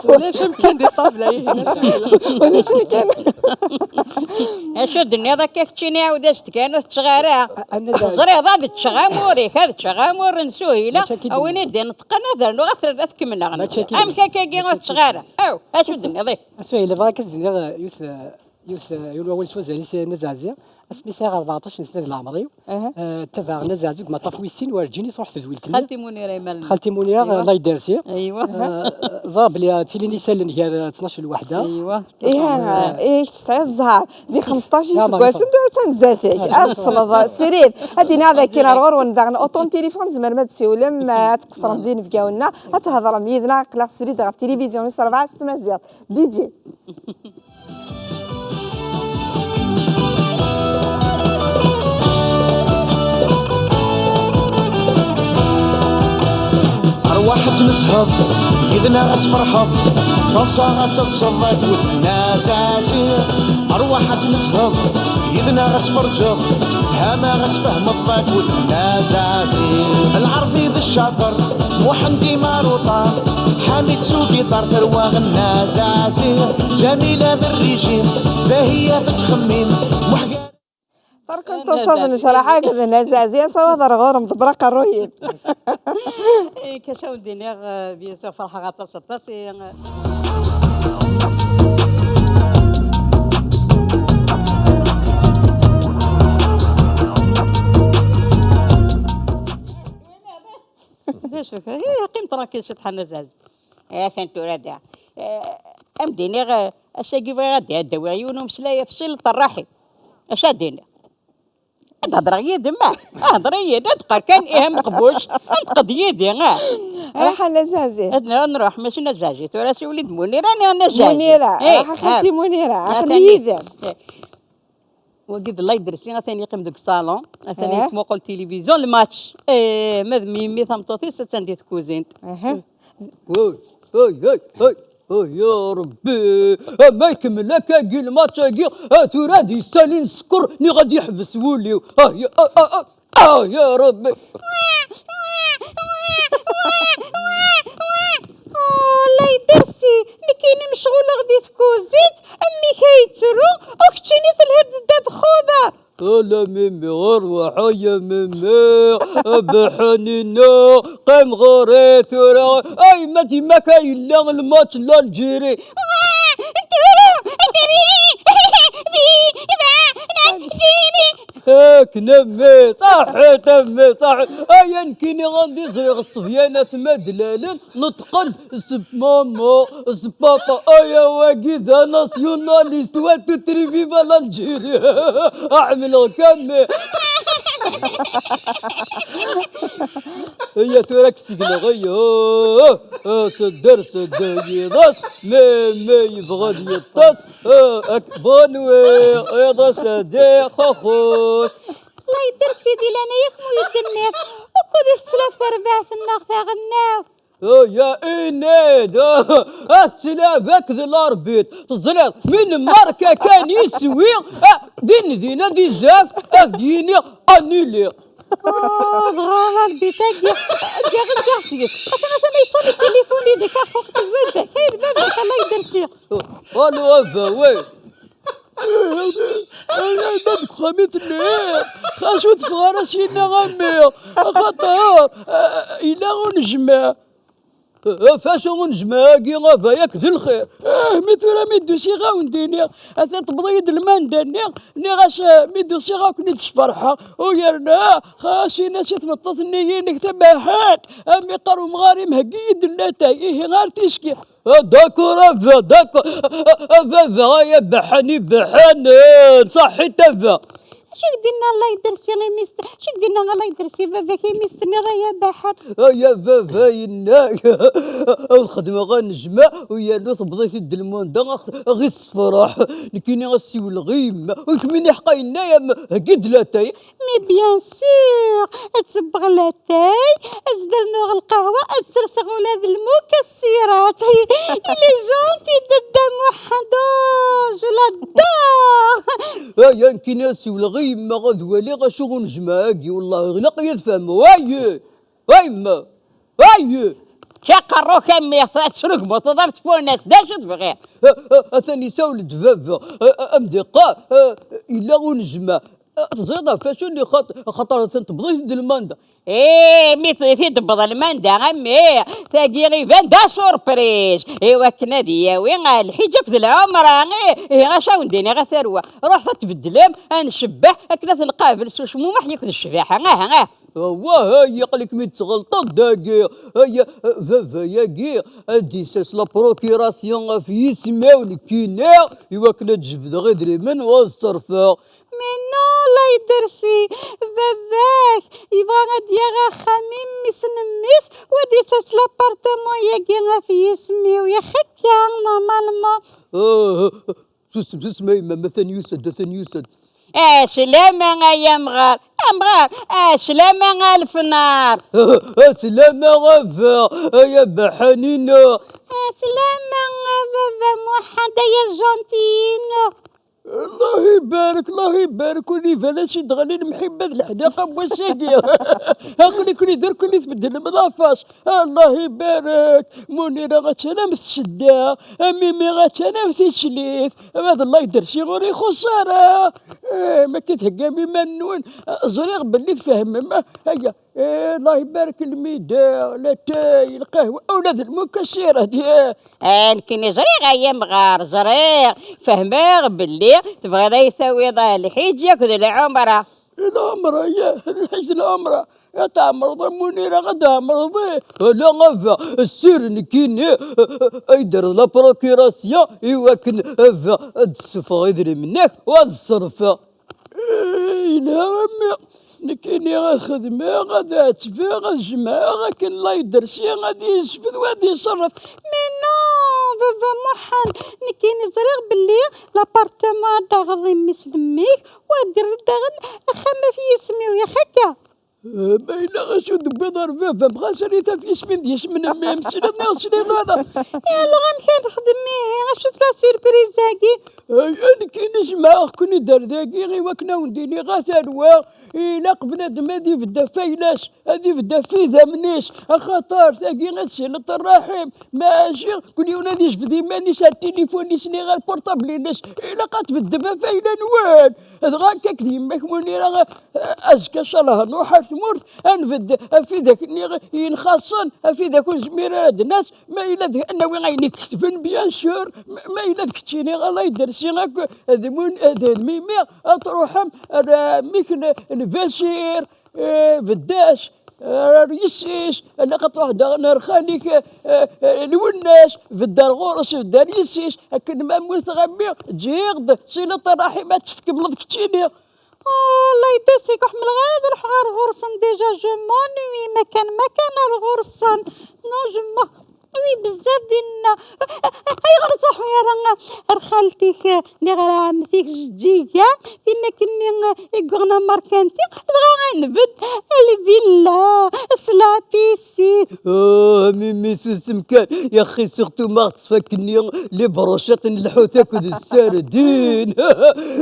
ulac amkan di ṭṭabla, ihi, ulac amkan. Acu d-tenniḍ akka keččini, ɛawed as-d kan, ur teččeɣ ara. Teẓriḍ, ad ččeɣ amur-ik, ad ččeɣ amur n Suhila, a win i d-ineṭqen, ad rnuɣ, ad t-, ad t-kemmleɣ. Amek akka-agi ur teččeɣ ara? Aw, acu d-tenniḍ, ih? Acu yella, bɣiɣ ad s-d-iniɣ, eh, yiwet, eh, yiwet, eh, yiwen wawal s wazal-is, eh, Nna Zazi. Asmi sɛiɣ rbeɛṭac n sna di leɛmer-iw, eh, ttabaɛeɣ Nna Zazi deg umaṭṭaf wis sin, werǧin i truḥ tedwilt-nni. Xalti Munira imal. Xalti Munira, eh, Laydersi. Aywa. Eh, ẓra belli, eh, ttilin isallen gar, eh, tnac n lweḥda. Aywa. Ih, ih, kečč tesɛiḍ zzher. Di xmesṭac iseggasen, tura attan zdat-k. Ad tesleḍ srid. Ad d-iniɣ dakken ar ɣur-wen daɣen uṭu n tilifun, tzemrem ad d-tessiwlem, eh, ad tqeṣrem d inebgawen-nneɣ, ad thedrem yid-neɣ, aql-aɣ srid ɣef tilivizyu n s rebɛa s tmaziɣt. D J. Arwaḥ ad tmesheḍ, yid-neɣ ad tferḥeḍ, taḍsa ad teḍseḍ akked Nna Zazi. Arwaḥ ad tmesheḍ, yid-neɣ ad tferǧeḍ, tama ad tfehmeḍ akked Nna Zazi. Lɛerbi d ccaṭer, Muḥend imaruṭa, Ḥamid s ugiṭar, terwa Nna Zazi, Ǧamila d rrijim, Zahiya tettxemmim, Muḥ- Farkent usaḍ n ccraḥa akked Nna Zazi, asawaḍ ar ɣur-m, ḍebber aqerruy-im. Eh, kac awen-d-iniɣ, eh, bien sûr, ferḥeɣ aṭas, aṭas, eh. D acu-k? Eh, qqim tranquille, ciṭ ḥana Zazi. Eh, atan tura da. Eh, am d-iniɣ, eh, ass-agi bɣiɣ ad d-, ad d-awiɣ yiwen umeslay afṣil n ṭerraḥ-iw. Acu ad d-iniɣ? Ad hedreɣ yid-m, ah? Hder-iyi-d, ad qqar kan ih a meqbuc, ad nqed yid-i, ah? Ruḥ a Nna Zazi. Ad n-, ad nruḥ, mačči Nna Zazi, tura siwel-d Munira, neɣ Nna Zazi. Munira, eh, ruḥ a xalti Munira, aql-i yid-m. Eh. Wagi d Laydersi, atan yeqqim deg ṣṣalon, atan yesmuqul tilivizyu, lmatch. Eh, ma d Mimi tameṭṭut-is, attan di tkuzint. Aha. Hey, hey, hey, hey. Oh, ya Rebbi, ama ikemmel akkagi lmatch-agi, ah, tura ad yessali n sskeṛ, niɣ ad yeḥbes wul-iw. Ah, ya, ah, ah, ah, ah, ya Rebbi. Oh, Laydersi, nekkini mecɣuleɣ di tkuzint, mmi-k a yettru, u keččini telhiḍ-d ddabex uḍar. Ala Mimi, ɣur waḥu ya Mimi, a Ḥanina, qqim ɣur-i tura. Ay, ma dima ka yella lmatch n l'Algérie. Tura, tura, di, di, di, di, di, di. Ak Nekk a mmi, ṣaḥit a mmi, ṣaḥit. Aya nekkini ɣandi ẓriɣ ṣṣebyan atma d-lalen, neṭqen-d s mama, s papa. Aya wagi d anasyunalist, wa tutri, viva l'Algérie. Ḥemmleɣ-k a mmi. Aya tura ad k-segleɣ, aya. Sedder, sedder yiḍes, mi, mi yebɣa ad yeṭṭes. Bonwi, iḍes di xuxus. Allah yedder sidi lana yak mu yeddenniɣ. Ukud i tettlav terbaɛt-nneɣ taɣelnawt. Aya ini-d, ad tettlav akked larbit. Teẓriḍ, mi nemmarka kan iswi, din din ad izaf, ad d-yini anili. Dɣa larbit-agi, ǧǧiɣ, ǧǧiɣ seg-s. Atan, atan yettali tilifun-inek, axux, tebda, kay baba, Allah yedder sidi. Alo, a baba, wi? Anda deg uxxam i telliḍ? Xas ur teffeɣ ara syenna a mmi, axaṭer, eh, yella unejmaɛ. Eh, facu unejmaɛ-agi a baba, yak d lxir? Eh, mi tura mi d-usiɣ a wen-d-iniɣ, atan tewweḍ-iyi-d lmanda-nni, nniɣ-as, eh, mi d-usiɣ ad ken-id-sferḥeɣ, u yerna xas in-as i tmeṭṭut-nni-inek tabaḥant, a mmi yeqqar umɣar-im heggi-yi-d latay, ihi ar ticki. Ah, d'accord, a baba, d'accord. Ah, ah, a baba, ay abeḥḥan ibeḥḥanen, ṣaḥit a baba. Acu i k-d-inna Allah yedder sidi imi s-, acu i k-d-inna Allah yedder sidi baba-k imi s-tenniḍ ay abeḥḥan? Ay a baba, yenna-k, ad xedmeɣ anejmaɛ, u yernu tewweḍ-it-id lmunda, aɣ-, aɣ-issefreḥ. Nekkini ad ssiwleɣ i yemma. U kemmini ḥqa yenna-yam, heggi-d latay. Mais bien sûr, ad sebbeɣ latay, ad s-d-rnuɣ lqahwa, ad serseɣ ula d lmukassirat. Il est gentil, Dada Muḥend, oh, je l'adore. Aya nekkini ad siwleɣ i yemma ad waliɣ acu unejmaɛ-agi, wellah ilaq ad tfehmeḍ. Ay, ay yemma, ay. Ččaqerru-k a mmi, ad tesrugmuteḍ am tfunast, d acu tebɣiḍ? A, a, atan isawel-d baba, a, a, am d-iqqar, a, yella unejmaɛ. Eh, teẓriḍ ɣef wacu-nni? Xaṭ-, axaṭer atan tewweḍ-it-id lmanda. Ih, mi t-, t-id-tewweḍ lmanda, a mmi, tagi iban d asurpriz, i wakken ad yawi lḥiǧ akked lɛumra. Ih, ih, acu a wen-d-iniɣ a tarwa, ruḥet ad tbeddlem, ad ncebbeḥ akken ad t-nqabel s ucmumeḥ akked ccbaḥa. Aha, aha. Awah, ay, aql-ikem-id tɣelṭeḍ dagi. Ay, eh, baba-yagi ad d-isers la procuration ɣef yisem-iw nekkini, i wakken ad jebdeɣ idrimen u ad ṣerfeɣ. Mais non, la yedder sidi, baba-k yebɣa ad d-yaɣ axxam i mmi-s n mmi-s, u ad d-isers l'appartement-yagi ɣef yisem-iw, yax akka, normalement. Ah, susem, susem a yemma, atan yusa-d, atan yusa-d. Aslama ay amɣar, amɣar, aslama a lefnar. Aslama a baba, ay abeḥḥan-inu. Aslama a baba Muḥend, ay ajanti-inu. Allah ibarek, Allah ibarek, ur iban acu d-ɣlin mḥibba d leḥdaqa n wass-agi. Aql-iken iderken i tbeddlem la face. Allah ibarek. Munira attan am tsedda, a Mimi attan am tislit. Ma d Allah yedder sidi ur ixuṣṣ ara. Eh, ma akka theggam iman-nwen, ẓriɣ belli tfehmem. Aya. Eh, Allah ibarek, lmida, latay, lqahwa, ula d lmukassirat, eh. Eh, nekkini ẓriɣ ay amɣar, ẓriɣ. Fehmeɣ belli tebɣiḍ ad yi-tawiḍ, eh, lḥiǧ akked lɛumra. Lɛumra, ya, lḥiǧ d lɛumra. Ad tɛemreḍ a Munira, ad tɛemreḍ, eh. Ala a baba, ssir nekkini, eh, eh, ay d-terreḍ la procuration i wakken a baba ad d-ssufɣeɣ idrimen-ik u ad ṣerfeɣ. Eh, yelha a mmi. Nekkini ad xedmeɣ, ad ɛettbeɣ, ad jemɛeɣ akken la yedder sidi ad yejbed u ad iṣerref. Mais non, baba Muḥend, nekkini ẓriɣ belli l'appartement ad d-taɣeḍ i mmi-s n mmi-k, u ad d-terreḍ daɣen axxam ɣef yisem-iw, yax akka? Eh, ma yella acu d-tewwiḍ ɣer baba-m, xas err-it ɣef yisem-im d yisem n mmi-m, tesliḍ neɣ ur tesliḍ ara? Et alors amek ad nexdem ihi? Acu-tt la surprise-agi? Ay, nekkini jemɛeɣ-ken-id ar dagi i wakken a wen-d-iniɣ a tarwa, ilaq bnadem ad ibedd ɣef ayla-s, ad ibedd ɣef yidammen-is, axaṭer tagi ad s-ileṭ rraḥim, maɛaci kul yiwen ad ijbed iman-is ar tilifun-is niɣ ar portable-ines, ilaq ad tbeddem ɣef ayla-nwen. Dɣa akka d yemma-k Munira, Azekka, ncallah, nruḥ ar tmurt, ad nbedd ɣef widak-nni yenxaṣṣen, ɣef widak ur nezmir ara ad nas, ma yella d, ad nawi ayen i iketben, bien sûr, ma, ma yella d keččini, a la idersi akk, d mun-, d, d mimi, ad truḥem ar, eh, mik n, n Basir, eh, Beddas, eh, ar yessi-s, ilaq ad truḥ daɣen ar xali-k, eh, eh, Lwennas, bedd ar ɣur-s, bedd ar yessi-s, akken ma mmuteɣ a mmi, ǧǧiɣ-d ṣilat ṛṛaḥim ad tt-tkemmleḍ keččini. Allah yedders-ik, ur ḥemmleɣ ara ad ruḥeɣ ar ɣur-sen déjà, je m'ennuie, ma kan, ma kan ar ɣur-sen. Non, je m'en-, oui, bezzaf dinna. Ayɣer ur ttruḥu ara ar xalti-k, neɣ ar ɛemti-k Jeǧǧiga, tin akken i, i yuɣen amerkanti, dɣa ad nbedd lvilla s la piscine. Ah, mimi, susem kan, yaxi, surtout ma ɣ-tettfakkenni les brochettes n lḥut akked ssardines.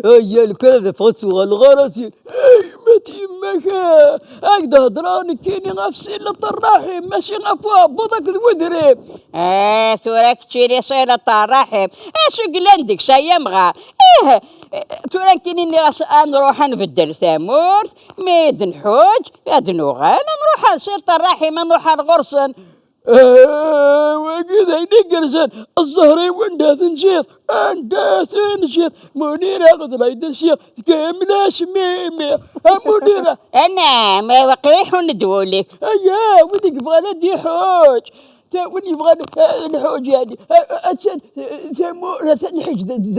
Aya, lukan ad ffɣeɣ ur ttuɣaleɣ ara syin. Ay, ma d yemma-k, ah, ad ak-d-hedreɣ nekkini ɣef ṣilat ṛṛaḥim, mačči ɣef uɛebbuḍ akked wedrim. Ah, tura keččini ṣilat ṛṛaḥim. Acu yellan deg-s ay amɣar? Ih, tura nekkini nniɣ-as ad nruḥ ad nbeddel tamurt, mi d-nḥuǧ, ad nuɣal, ad nruḥ ar ṣilat ṛṛaḥim, ad nruḥ ar ɣur-sen. Ah, wagi d ayen igerrzen. Zzher-iw anda tenjiḍ, anda tenjiḍ, Munira ɣed la idersi, tkemmel-as mimi. A Munira. Anɛam, waqila iḥunn-d wul-ik. Aya, win i yebɣan ad iḥuǧ. Ta-, win yebɣan, eh, lḥuǧ, yeɛni, eh, eh, attan, eh, tamura, atan lḥiǧ d, d, d,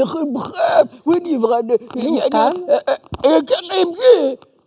win yebɣan, eh, yeɛni, eh, eh, eh, akka, eh,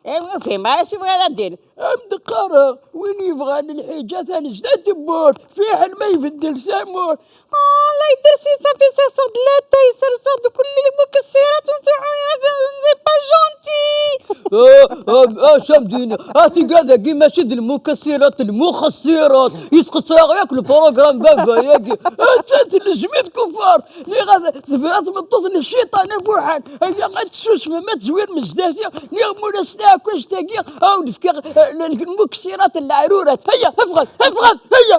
eh, ur fhimeɣ ara acu bɣiḍ ad d-tiniḍ. Am d-qqareɣ, win yebɣan lḥiǧ atan zdat tewwurt, fiḥel ma ibeddel tamurt. Ah, la idersi, safi, serseɣ-d latay, serseɣ-d كل المكسرات وتروحوا يا ذا، c'est pas gentil. Ah, ah, ah, Camdin, ah, tigad-agi mačči d lmukassirat, lmuxassirat. Yesqeṣṣer-aɣ yakk lprugram baba-yagi. Attan tlezmi tkeffart. Niɣ ad tebra tmeṭṭut n cciṭan afuḥan. Aya, ad tessusfem, ad tezwirem zdat-i. Niɣ mula s taɛekkazt-agi, ad wen-d-fkeɣ, eh, l-, l-, lmukassirat n leɛrurat. Aya, afɣet, afɣet, aya.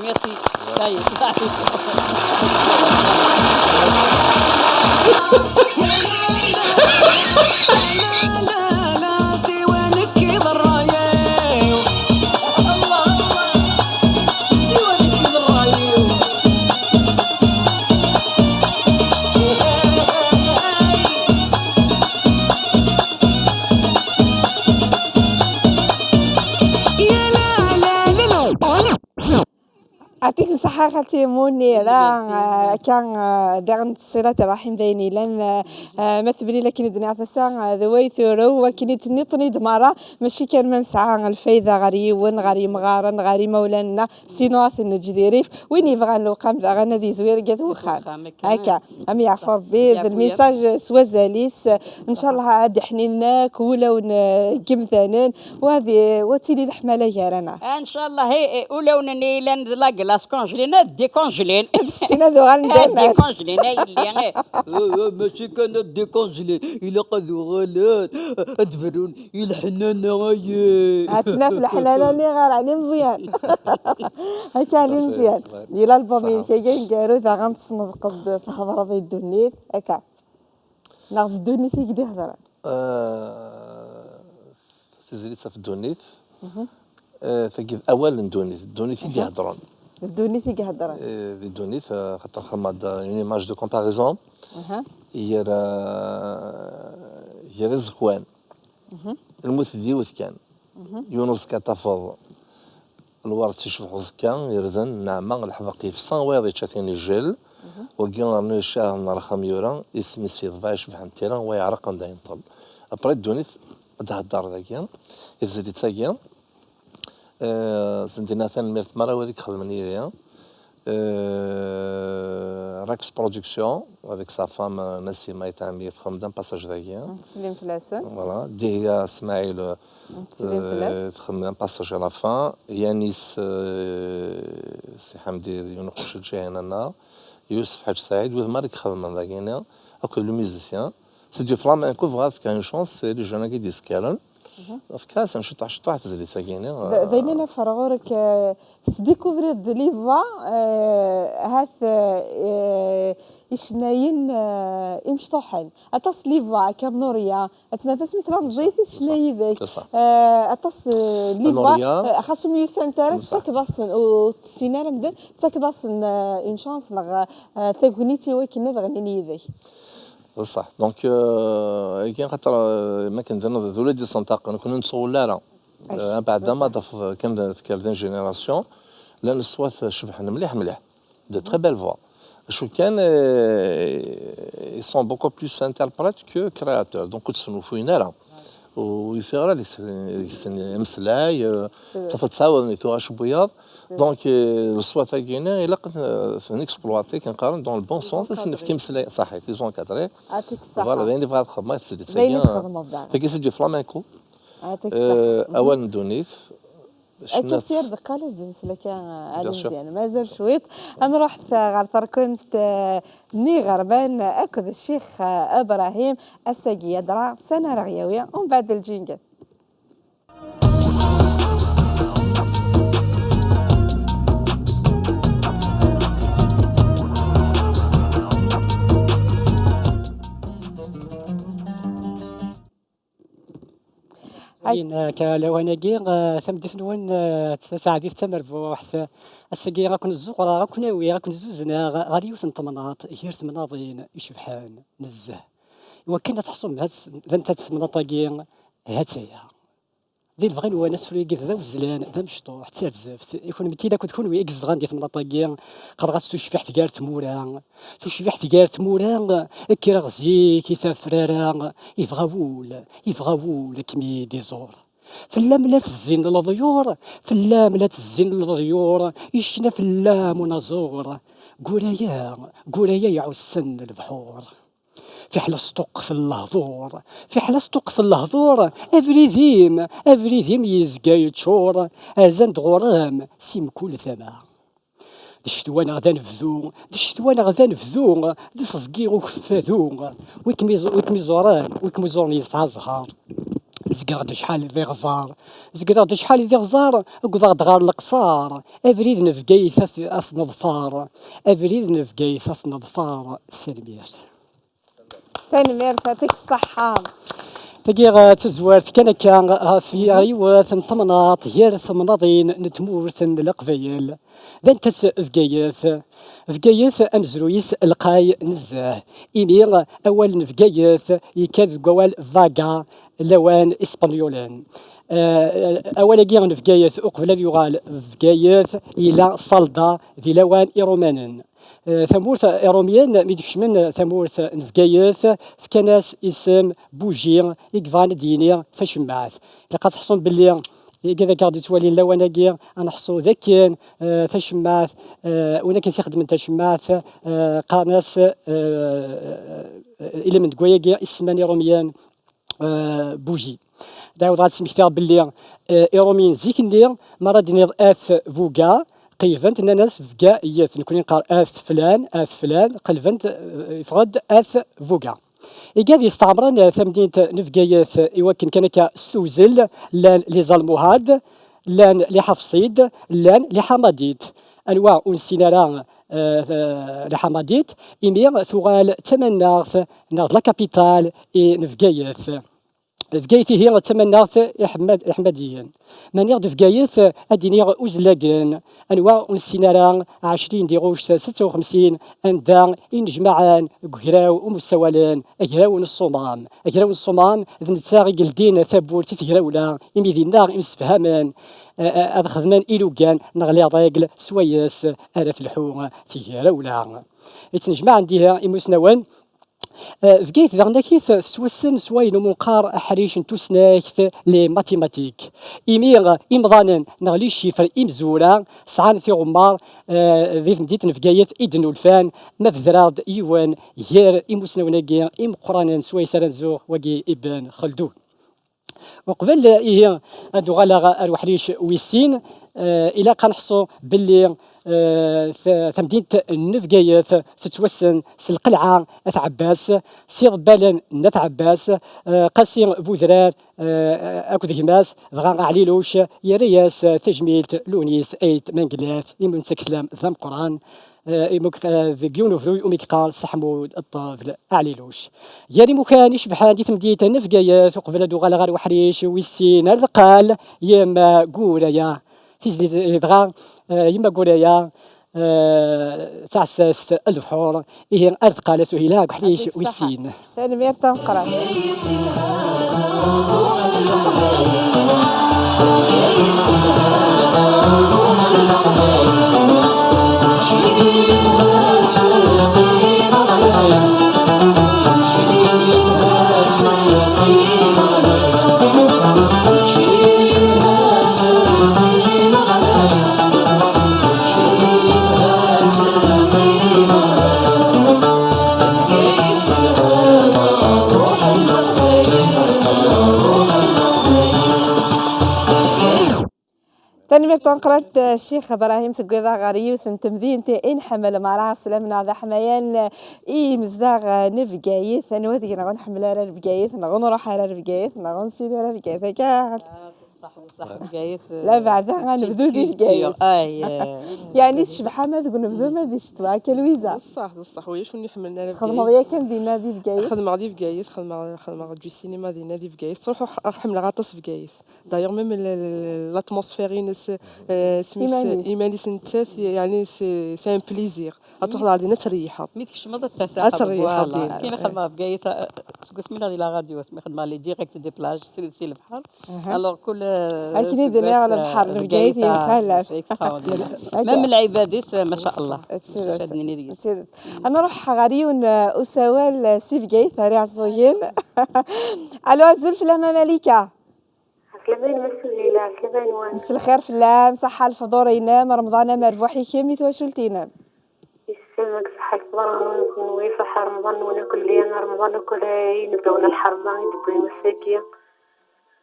Merci. Ça y est. Ɛṭik ṣṣeḥḥa xalti Munira, eh, akka, eh, daɣen ṣilat ṛṛaḥim d ayen yellan, eh, eh, ma tebni akken i d-nniɣ tasa, eh, d way turew, akken i d-tenniḍ-ten-id merra, mačči kan ma nesɛa lfayda ɣer yiwen, ɣer yemɣaren, ɣer imawlan-nneɣ, sinon ad ten-neǧǧ di rrif. Win yebɣan lewqam daɣen ad yezwir deg at wexxam. Akka, am yeɛfu Rebbi, d lmisaj s wazal-is. Ncallah ad d-ḥninen akk wulawen, eh, n yimdanen, u ad i-, u ad tili leḥmala gar-aneɣ. Ah, ncallah, eh, eh, ulawen-nni yellan d la glace congelée, ad décongelée. Ad fessin, ad uɣalen d aman. Ad décongelée, ay yelli, eh. Eh, eh, mačči kan ad décongelée, ilaq ad uɣalen, ad berrun i leḥnana, ayi. Ad tnaf leḥnana-nni ɣer Ɛli Meẓyan. Akka, Ɛli Meẓyan. Di l'album-inek agi aneggaru, daɣen tesneḍ qed thedreḍ i ddunit, akka. Neɣ d ddunit i k-d-ihedren? Ah, tizlit ɣef ddunit. Mhm. Ah, tagi d awal n ddunit, ddunit i d-ihedren. D ddunit i ihedren. Eh, di ddunit, ah, xaṭer xedmeɣ-d, ah, une image de comparaison. Aha. Gar, ah, gar iẓekwan. Mhm. Lmut d yiwet kan. Mhm. Yiwen uẓekka tafeḍ lwerd icbeḥ uẓekka, irden, nneɛma, leḥbeq yefsa, wayeḍ yečča-t inijjel. Mhm. Wagi rnu yecɛel n rxam yura, isem-is yeḍbeɛ icebḥen tira, wa yeɛreq anda yenṭel. Après ddunit d-thedder dagi, i tezlit-agi. Eh, sendin-a tanemmirt merra wid i ixedmen yid-i. Euh, Rex Production, avec sa femme, euh, Nassima Itami, txedmem-d un passage dagi. Nettsellim fell-asen. Voilà. Dihya Smaïl, euh, Nettsellim fell-as. Txedmem-d un passage à la fin. Yanis, euh, Si Ḥamdi, yiwen uqcic Ǧahina-nneɣ. Yusef Ḥaǧ Saɛid, wid merra i ixedmen dagi-ni. Akked le musicien. C'est du flamenco, bɣiɣ ad fkeɣ une chance, c'est les jeunes-agi d-yessekren. Mhm. Efk-asen ciṭuḥ, ciṭuḥ tezlit-agi-ni. D, d ayen i naffer ɣur-k, eh, tesdikuvriḍ-d les voix, eh, hat, eh, Icennayen, eh, imecṭuḥen. Aṭas n les voix, akka Nuria. Ad tnafas mi tella meẓẓiyet i tecna yid-k. C'est ça. Eh, aṭas, eh, n les voix, Nuria. Eh, xas ur myusant ara, tettakeḍ-asen, ur tessin ara medden, tettakeḍ-asen, eh, une chance neɣ, eh, tagnit i wakken ad ɣnin yid-k. Bṣeḥ. Donc, euh, agi xaṭer, euh, ma kan d ula d isenṭaqen, ur ken-nettɣul ara. Ay, euh, abeɛda ma d-tafeḍ kan d-, tekker d une génération, llan leṣwat cebḥen mliḥ mliḥ. De très belles voix. Acu kan, euh, ils sont beaucoup plus interprètes que créateurs. Donc, ur ttesnufuyen ara. Ur yufiɣ ara deg-sen, deg-sen imeslay, euh, tafeḍ ttɛawaden i tuɣac n wiyaḍ. Donc, euh, leṣwat-agi-nni, ilaq ad ten-, ten-exploiter, kan qqaren, dans le bon sens, ad sen-nefk imeslay, ṣaḥit, ils sont encadrés. Voilà, d ayen i bɣiɣ ad xedmeɣ, d ayen i txedmeḍ daɣen. Tagi, c'est du flamenco. Awal n ddunit. Akka s yir ddeqqa la s-d-nsel akka, Ɛli Meẓyan. Mazal cwiṭ. Ad nruḥ ɣer terkunt, eh, n yiɣerban akked Ccix, eh, Ibrahim. Ass-agi ad nrah sani ara ɣ-yawi, umbeɛd lǧingal. Ayen, eh, akka lawan-agi, eh, tameddit-nwen, eh, taseɛdit tamerbuḥt. Ass-agi, ad ken-zzuɣreɣ, ad ken-awiɣ, ad ken-zuzneɣ ɣer yiwet n temnaḍt, gar temnaḍin icebḥen nezzeh. Iwakken ad teḥṣum d anta-tt temnaḍt-agi, ha-tt-aya. Di lebɣi-nwen, asefru-agi d awezlan, d amecṭuḥ, d tarzeft. I kennemti akked kenwi i izedɣen di temnaḍt-agi, qqareɣ-as tucbiḥt gar tmura. Tucbiḥt gar tmura, kkreɣ zik i tafrara, yebɣa wul, yebɣa wul ad kem-id-iẓur. Fell-am la tezzin leḍyur, fell-am la tezzin leḍyur, yecna fell-am unaẓur. Guraya, guraya iɛussen lebḥur. Fiḥel asṭuqqet n lehdur, fiḥel asṭuqqet n lehdur, abrid-im, abrid-im yezga yeččur, azan-d ɣur-m si mkul tama. D ccetwa neɣ d anebdu, d ccetwa neɣ d anebdu, d teẓgi ukeffadu. Wi kem-iẓ-, wi kem-iẓuren, wi kem-iẓuren yesɛa zzher. Zegreɣ-d acḥal d iɣẓer, zegreɣ-d acḥal d iɣẓer, wwḍeɣ-d ɣer leqṣer. Abrid n Bgayet ad t-, ad t-neḍfer, abrid n Bgayet ad t-neḍfer. Tanemmirt. Tanemmirt, yɛṭik ṣṣeḥḥa. Tagi, eh, d tazwart kan akka ɣef yiwet n temnaḍt gar temnaḍin n tmurt n Leqbayel. D anta-tt Bgayet? Bgayet, amezruy-is lqay nezzeh. Imi awal n Bgayet yekka deg wawal vaga, lawan ispenyulen. Eh, awal-agi n Bgayet, uqbel ad yuɣal Bgayet, yella ṣalda di lawan irumanen. Eh, tamurt iṛumyen, mi d-kecmen tamurt n Bgayet, fkan-as isem Buji, i yebɣan ad d-yini tacemmaɛt. Ilaq ad teḥṣum belli igad akka ɣ-d-ittwalin lawan-agi, ad neḥṣu d akken, eh, tacemmaɛt, eh, win akken s-ixedmen tacemmaɛt, eh, qqaren-as, eh, ilem deg wayagi isemman iṛumyen, eh, Buji. Dɛawdeɣ ad smektiɣ belli, eh, iṛumyen zik-nni, mi ara d-tiniḍ at Buga, qeyyben-t, nnan-as Bgayet. Nekkni neqqar at flan, at flan, qelben-t, eh, yeffeɣ-d at Buga. Igad yestɛemren, eh, tamdint n Bgayet, eh, iwakken kan akka s tewzel, llan les Almohades, llan les Hafsid, llan les Hamadit. Anwa ur nessin ara, eh, les Hamadit, imi tuɣal d tamaneɣt neɣ d la capitale i n Bgayet. Bgayet ihi d tamaneɣt iḥemmad-, iḥemmadiyen. Ma niɣ-d Bgayet, ad d-iniɣ Uzellagen. Anwa ur nessin ara ɛecrin di ɣuct setta u xemsin, anda i nnejmaɛen deg ugraw umusawalen, agraw n Ṣṣumam. Agraw n Ṣṣumam d netta i yeldin tawwurt i tegrawla, imi dinna i msefhamen, a, a, ad xedmen ilugan neɣ les règles swayes ara telḥu tegrawla. Ittnejmaɛen diha imusnawen. Eh, Bgayet daɣen akit tettwassen s wayen umi neqqar aḥric n tusnakt, les mathématiques. Imi, eh, imḍanen neɣ les chiffres imezwura sɛan tiɣemmar, eh, di temdint n Bgayet i d-nnulfan, ma bedreɣ-d yiwen gar imusnawen-agi imeqqranen swayes ara nzuɣ, wagi Ibn Xeldun. Uqbel, ihi, ad uɣaleɣ ar uḥric wis sin, eh, ilaq ad neḥṣu belli, eh, t-, tamdint n Bgayet tettwassen s lqelɛa At Ɛebbas, s iḍebbalen n At Ɛebbas, eh, Qasi Budrar, eh, akked gma-s, dɣa Ɛliluc yerra-yas tajmilt Lunis Ayt Mengellat, imi nettak sslam d ameqqran. eh, imuk-, eh, deg yiwen ubruy umi yeqqar Seḥmud Ṭṭebl Aɛliluc. Gar imukan icebḥen di temdint n Bgayet, uqbel ad uɣaleɣ ɣer uḥric wis sin ar deqqal, yemma Guraya. Tizlit, eh, dɣa, eh, yemma Guraya, eh, taɛessast n lebḥur, ihi ar deqqal a Suhila deg uḥric wis sin. Tanemmirt tameqqrant. Tanemmirt tameqqrant, Ccix Ibrahim, tewwiḍ-aɣ ɣer yiwet n temdint i nḥemmel merra. Slam-nneɣ d aḥmayan i yimezdaɣ n Bgayet. Anwa deg-neɣ ur nḥemmel ara Bgayet, neɣ ur nruḥ ara Bgayet, neɣ ur nessuli ara Bgayet? Akka. Ṣṣeḥ, ṣṣeḥ, Bgayet. La beɛda, ad nebdu di Bgayet. Yeɛni tecbeḥ ama deg unebdu ma di ccetwa, akka Lwiza? Ṣṣeḥ, ṣṣeḥ, ulac win iḥemmlen ara Bgayet. Xedmeḍ yakan dinna di Bgayet? Xedmeɣ di Bgayet, xedmeɣ, xedmeɣ du cinéma dinna di Bgayet. Ttruḥuɣ, ḥemmleɣ aṭas Bgayet. D'ailleurs, même le, le, l'atmosphère-ines, euh, smis, iman-is, iman-is nettat, yeɛni, c'est, c'est un plaisir. Ad truḥeḍ ɣer din ad treyḥeḍ. Mi tkecmeḍ ad tertaḥeḍ. Ad treyḥeḍ din. Kien xedmeɣ Bgayet, euh, seg wasmi la di la radio, asmi xedmeɣ les directs des plages, si, si lebḥer. Alors, kul, euh, akken i d-nniɣ, lebḥer n Bgayet yemxalaf. C'est extraordinaire. Même lɛibad-is, euh, ma sha Allah. Ad nini deg-s. Ad nruḥ ɣer yiwen, euh, usawal, euh, si Bgayet, ar Iɛeẓẓugen. Allo, azul fell-am a Malika. Ɛeslama-nwen a Suhila, ɛeslama-nwen. Mselxir fell-am, ṣaḥḥa lefḍur-inem, Remḍan amerbuḥ i kemm, i twacult-inem. Yesselmek, ṣaḥḥa lefḍur-nwen, ṣaḥḥa Remḍan-nwen akk, lli Remḍan akk, inebgawen n lḥerma i d-tewwim ass-agi.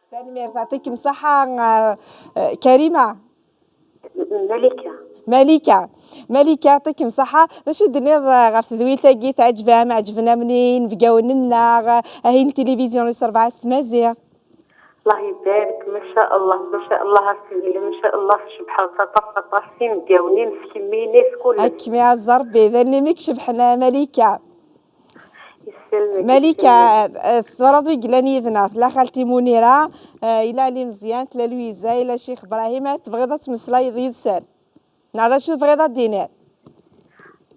Tanemmirt, yeɛṭikem ṣṣaḥḥa, eh, eh, Karima. Malika. Malika. Malika, yeɛṭikem ṣṣaḥḥa. D acu i d-tenniḍ, eh, ɣef tedwilt-agi? Teɛǧeb-am, ɛeǧben-am inebgawen-nneɣ, eh, ahin tilivizyu n rebɛa s tmaziɣt? Allah ibarek, ma sha Allah, ma sha Allah, a Sidi, ma sha Allah, tcebḥeḍ aṭas, aṭas, timedyanin, s kemmi-ines, kullec. Ad kem-iɛezz Rebbi, d allen-im i icebḥen a Malika. Yesselmek, Malika, yesselmek. Eh, eh, twalaḍ wi yellan yid-neɣ, tella xalti Munira, eh, yella Ɛli Meẓyan, tella Lwiza, yella Ccix Ibrahim, eh, tebɣiḍ ad tmeslayeḍ yid-sen? Neɣ d acu tebɣiḍ ad d-tiniḍ?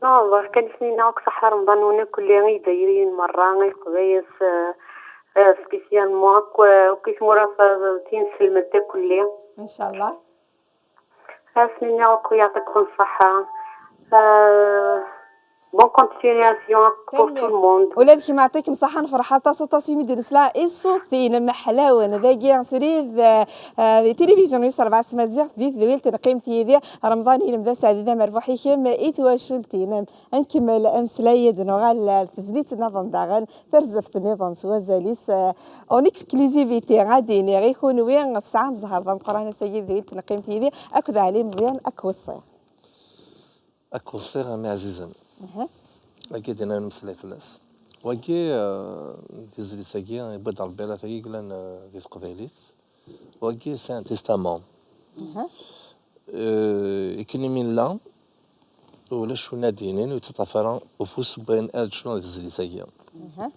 Non, berka ad s-nini akk ṣaḥḥa Remḍan-nwen akk, i Izzayriyen merra, i Leqbayel, eh, eh, spécialement akk, eh, akk i tmura, eh, tinselmadt akk. Inchallah. Ad s-nini akk yeɛṭikum ṣṣaḥḥa. Eh, bonne continuation pour tout le monde. Ula d kemm, yeɛṭikem ṣṣaḥḥa, nefreḥ aṭas, aṭas imi d-nesla i ṣṣut-inem ḥlawen. Dagi srid, eh, eh, di tilivizyu n wis rebɛa s tmaziɣt, di tedwilt n Qqimet yid-i, Remḍan-inem d aseɛdi d amerbuḥ i kemm, i twacult-inem. Ad nkemmel ameslay, ad nuɣal ar tezlit nniḍen daɣen, tarzeft nniḍen s wazal-is, eh, en exclusivité, ad d-iniɣ i kunwi, tesɛam zzher d ameqqran ass-agi di tedwilt n Qqimet yid-i, akked Ɛli Meẓyan, ad k-weṣṣiɣ. Ad k-weṣṣiɣ, a mmi ɛzizen. Aha. Wagi d-yenna nemmeslay fell-as. Wagi, eh, tizlit-agi, yewwi-d Rebbi ala tagi yellan, eh, di teqbaylit. Wagi, c'est un testament. Aha. Eh, ikken imi nella, ulac win ad d-yinin, ur yettaṭṭaf ara ufus n wayen ara d-cnuɣ di tezlit-agi. Aha.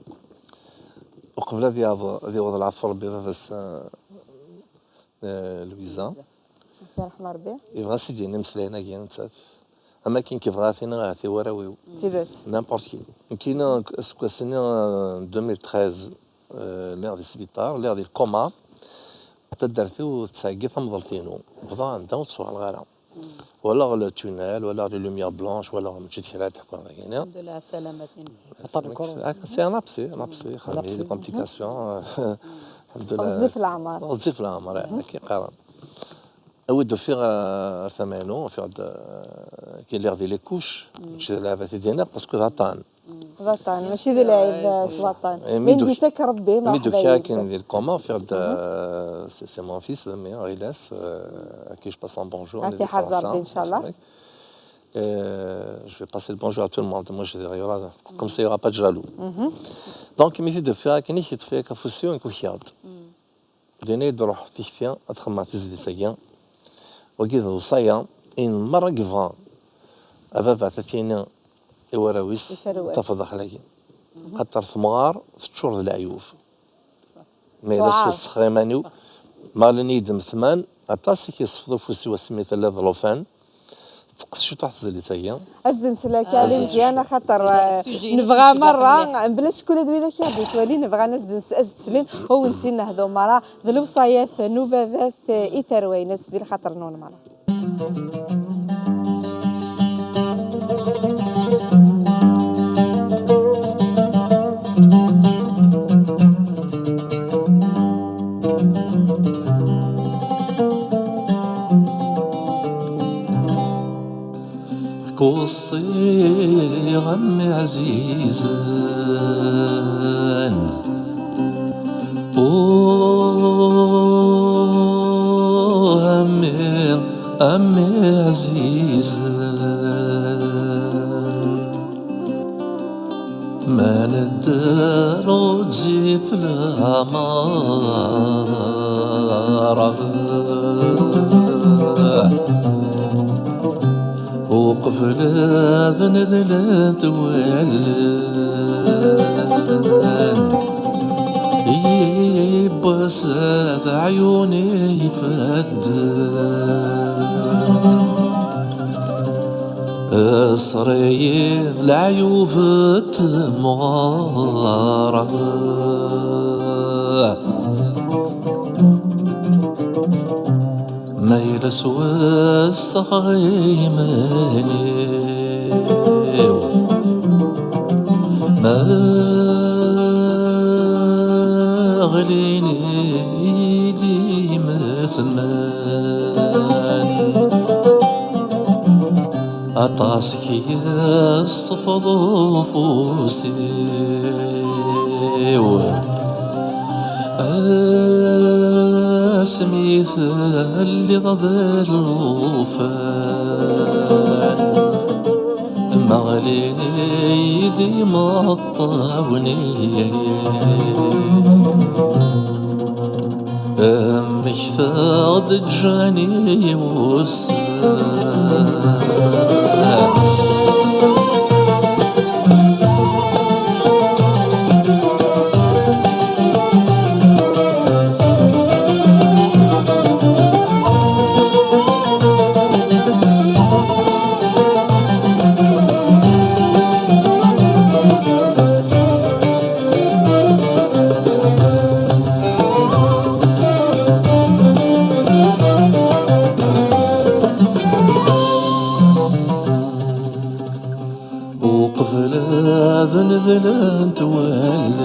Uqbel ad yaweḍ, ad yaweḍ lɛaf Rebbi baba-s, eh, eh, Lwiza. Lwiza. Ad t-yerḥem Rebbi. Yebɣa ad s-id-yini imeslayen-agi, nettat. Am akken kebɣa ad t-iniɣ ahat i warraw-iw. D tidet. N'importe qui. Nekkini, aseggas-nni, eh, deux mille treize, eh, lliɣ di sbiṭar, lliɣ di lkoma. Taddart-iw tettɛeggi tamḍelt-inu. Bḍa anda ur ttuɣaleɣ ara. Walaɣ le tunnel, walaɣ les lumières blanches, walaɣ mačči d kra ad ḥkuɣ dagini. Alḥemdulillah, ssalamat-inek. C'est un abcès, un abcès, xaṭi, des complications, euh, alḥemdulillah. Ɣezzif leɛmer. Ɣezzif leɛmer, eh, akka i qqaren. Awi-d ufiɣ, eh, ar tama-inu, ufiɣ-d, eh, ki lliɣ di les couches, mačči d lɛib ad t-id-iniɣ, parce que d aṭṭan. D aṭṭan, mačči d lɛib, eh, s waṭṭan. Mi d-ukiɣ akken di lkoma, ufiɣ-d, eh, c'est, c'est mon fils, d mmi, Ɣilas, eh, à qui je passe un bonjour, à qui ḥerz Rebbi, inchallah. Euh, je vais passer le bonjour à tout le monde. Moi, je dirais, il y aura, comme ça, il y aura pas de jaloux. Donc, mi t-id-ufiɣ akken i k-id-ufiɣ afus-iw, nekk ukiɣ-d. Din ay d-ruḥ tikti ad xedmeɣ tizlit-agi. Wagi d lewṣaya, ayen merra yebɣan A baba, ad t-yini i warraw-is, i tarwa-s, tafeḍ daxel-agi. Xaṭer temɣar teččur d leɛyub. Ma yella s wessex iman-iw, ma llan yid-m tman, aṭas i k-yessefḍ ufus-iw asmi telliḍ d llufan. Teqqes ciṭuḥ tezlit-agi. Ad s-d-nsel akka, ah, Mezyan, axaṭer, eh, sujet-ines, nebɣa sujet merra, mliḥ. Mebla ccek ula d wid akka d-yettwalin, bɣan ad s-d-ns-, ad s-d-slin, ur wen-tt-in-nehdu merra, d lewṣayat n ubabat, eh, i tarwa-ines, di lxaṭer-nwen merra. Kuṣṣiɣ a mmi ɛzizen. Oh, a mmi, a mmi ɛzizen. Ma nedder ur d-zif leɛmer. Uqbel ad nedlent wallen, yiwwas d ɛyun ifadden. Ṣṣer-iyi leɛyub n temɣer. Ma yella s wessex iman-iw, ma ɣlin-iyi-d imetman. Aṭas k-yessefḍ ufus-iw, asmi telliḍ d llufan, ma ɣlin-iyi-d imeṭṭawen-iw. Amek teɣ-d-ǧǧan i wussan. Uqbel ad nedlent wallen,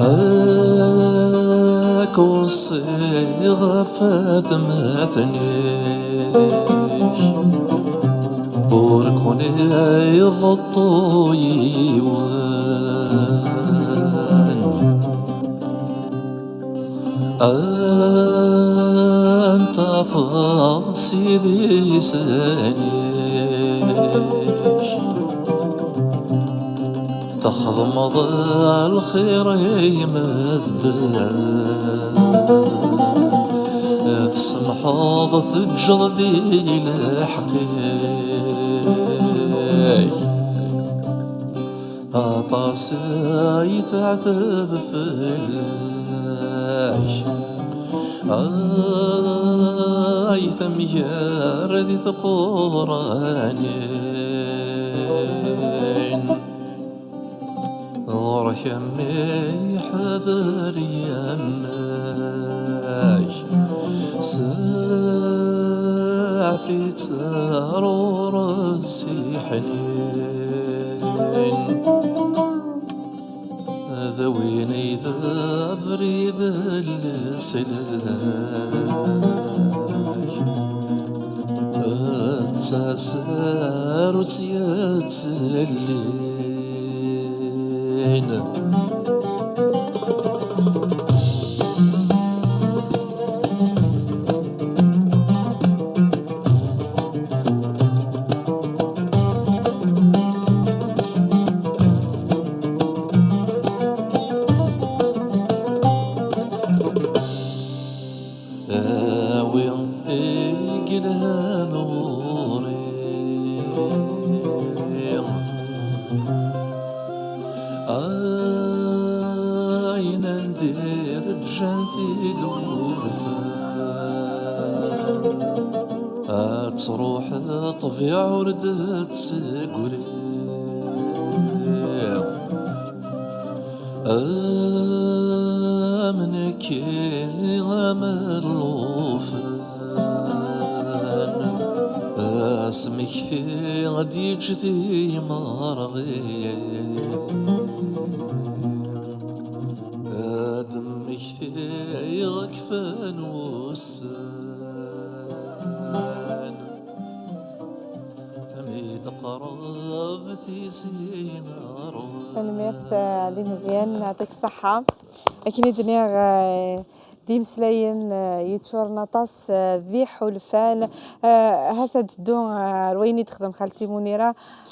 ad k-weṣṣiɣ ɣef atmaten-ik, ur ken-ibeṭṭu yiwen. Ad tafeḍ s idisan-ik, txedmeḍ lxir i medden, tsemḥeḍ, teǧǧeḍ di lḥeqq-ik. Aṭas ay teɛteb fell-ak, ay temgar di tquranin. Ɣur-k a mmi ḥader yemma-k, saɛef-itt ar ur as-iḥnin. D win ay d abrid n leslak, d tasarut yettellin. Awi i yelhan Tesruḥ ṭṭbiɛa ur d-tesseggri. Am nekki, am llufan, asmekti ad d-yeǧǧ timerɣin. Ad mmektiɣ kfan wussan. Mi d-qreb tizi n ṛṛuḥ. Tanemmirt, eh, Ali Meẓyan, yɛṭik ṣṣeḥḥa. Akken i d-nniɣ, eh, d imeslayen, eh, yeččuren aṭas, eh, d iḥulfan. Eh, ha-t-a d-teddu, eh, ar wayen i d-texdem xalti Munira.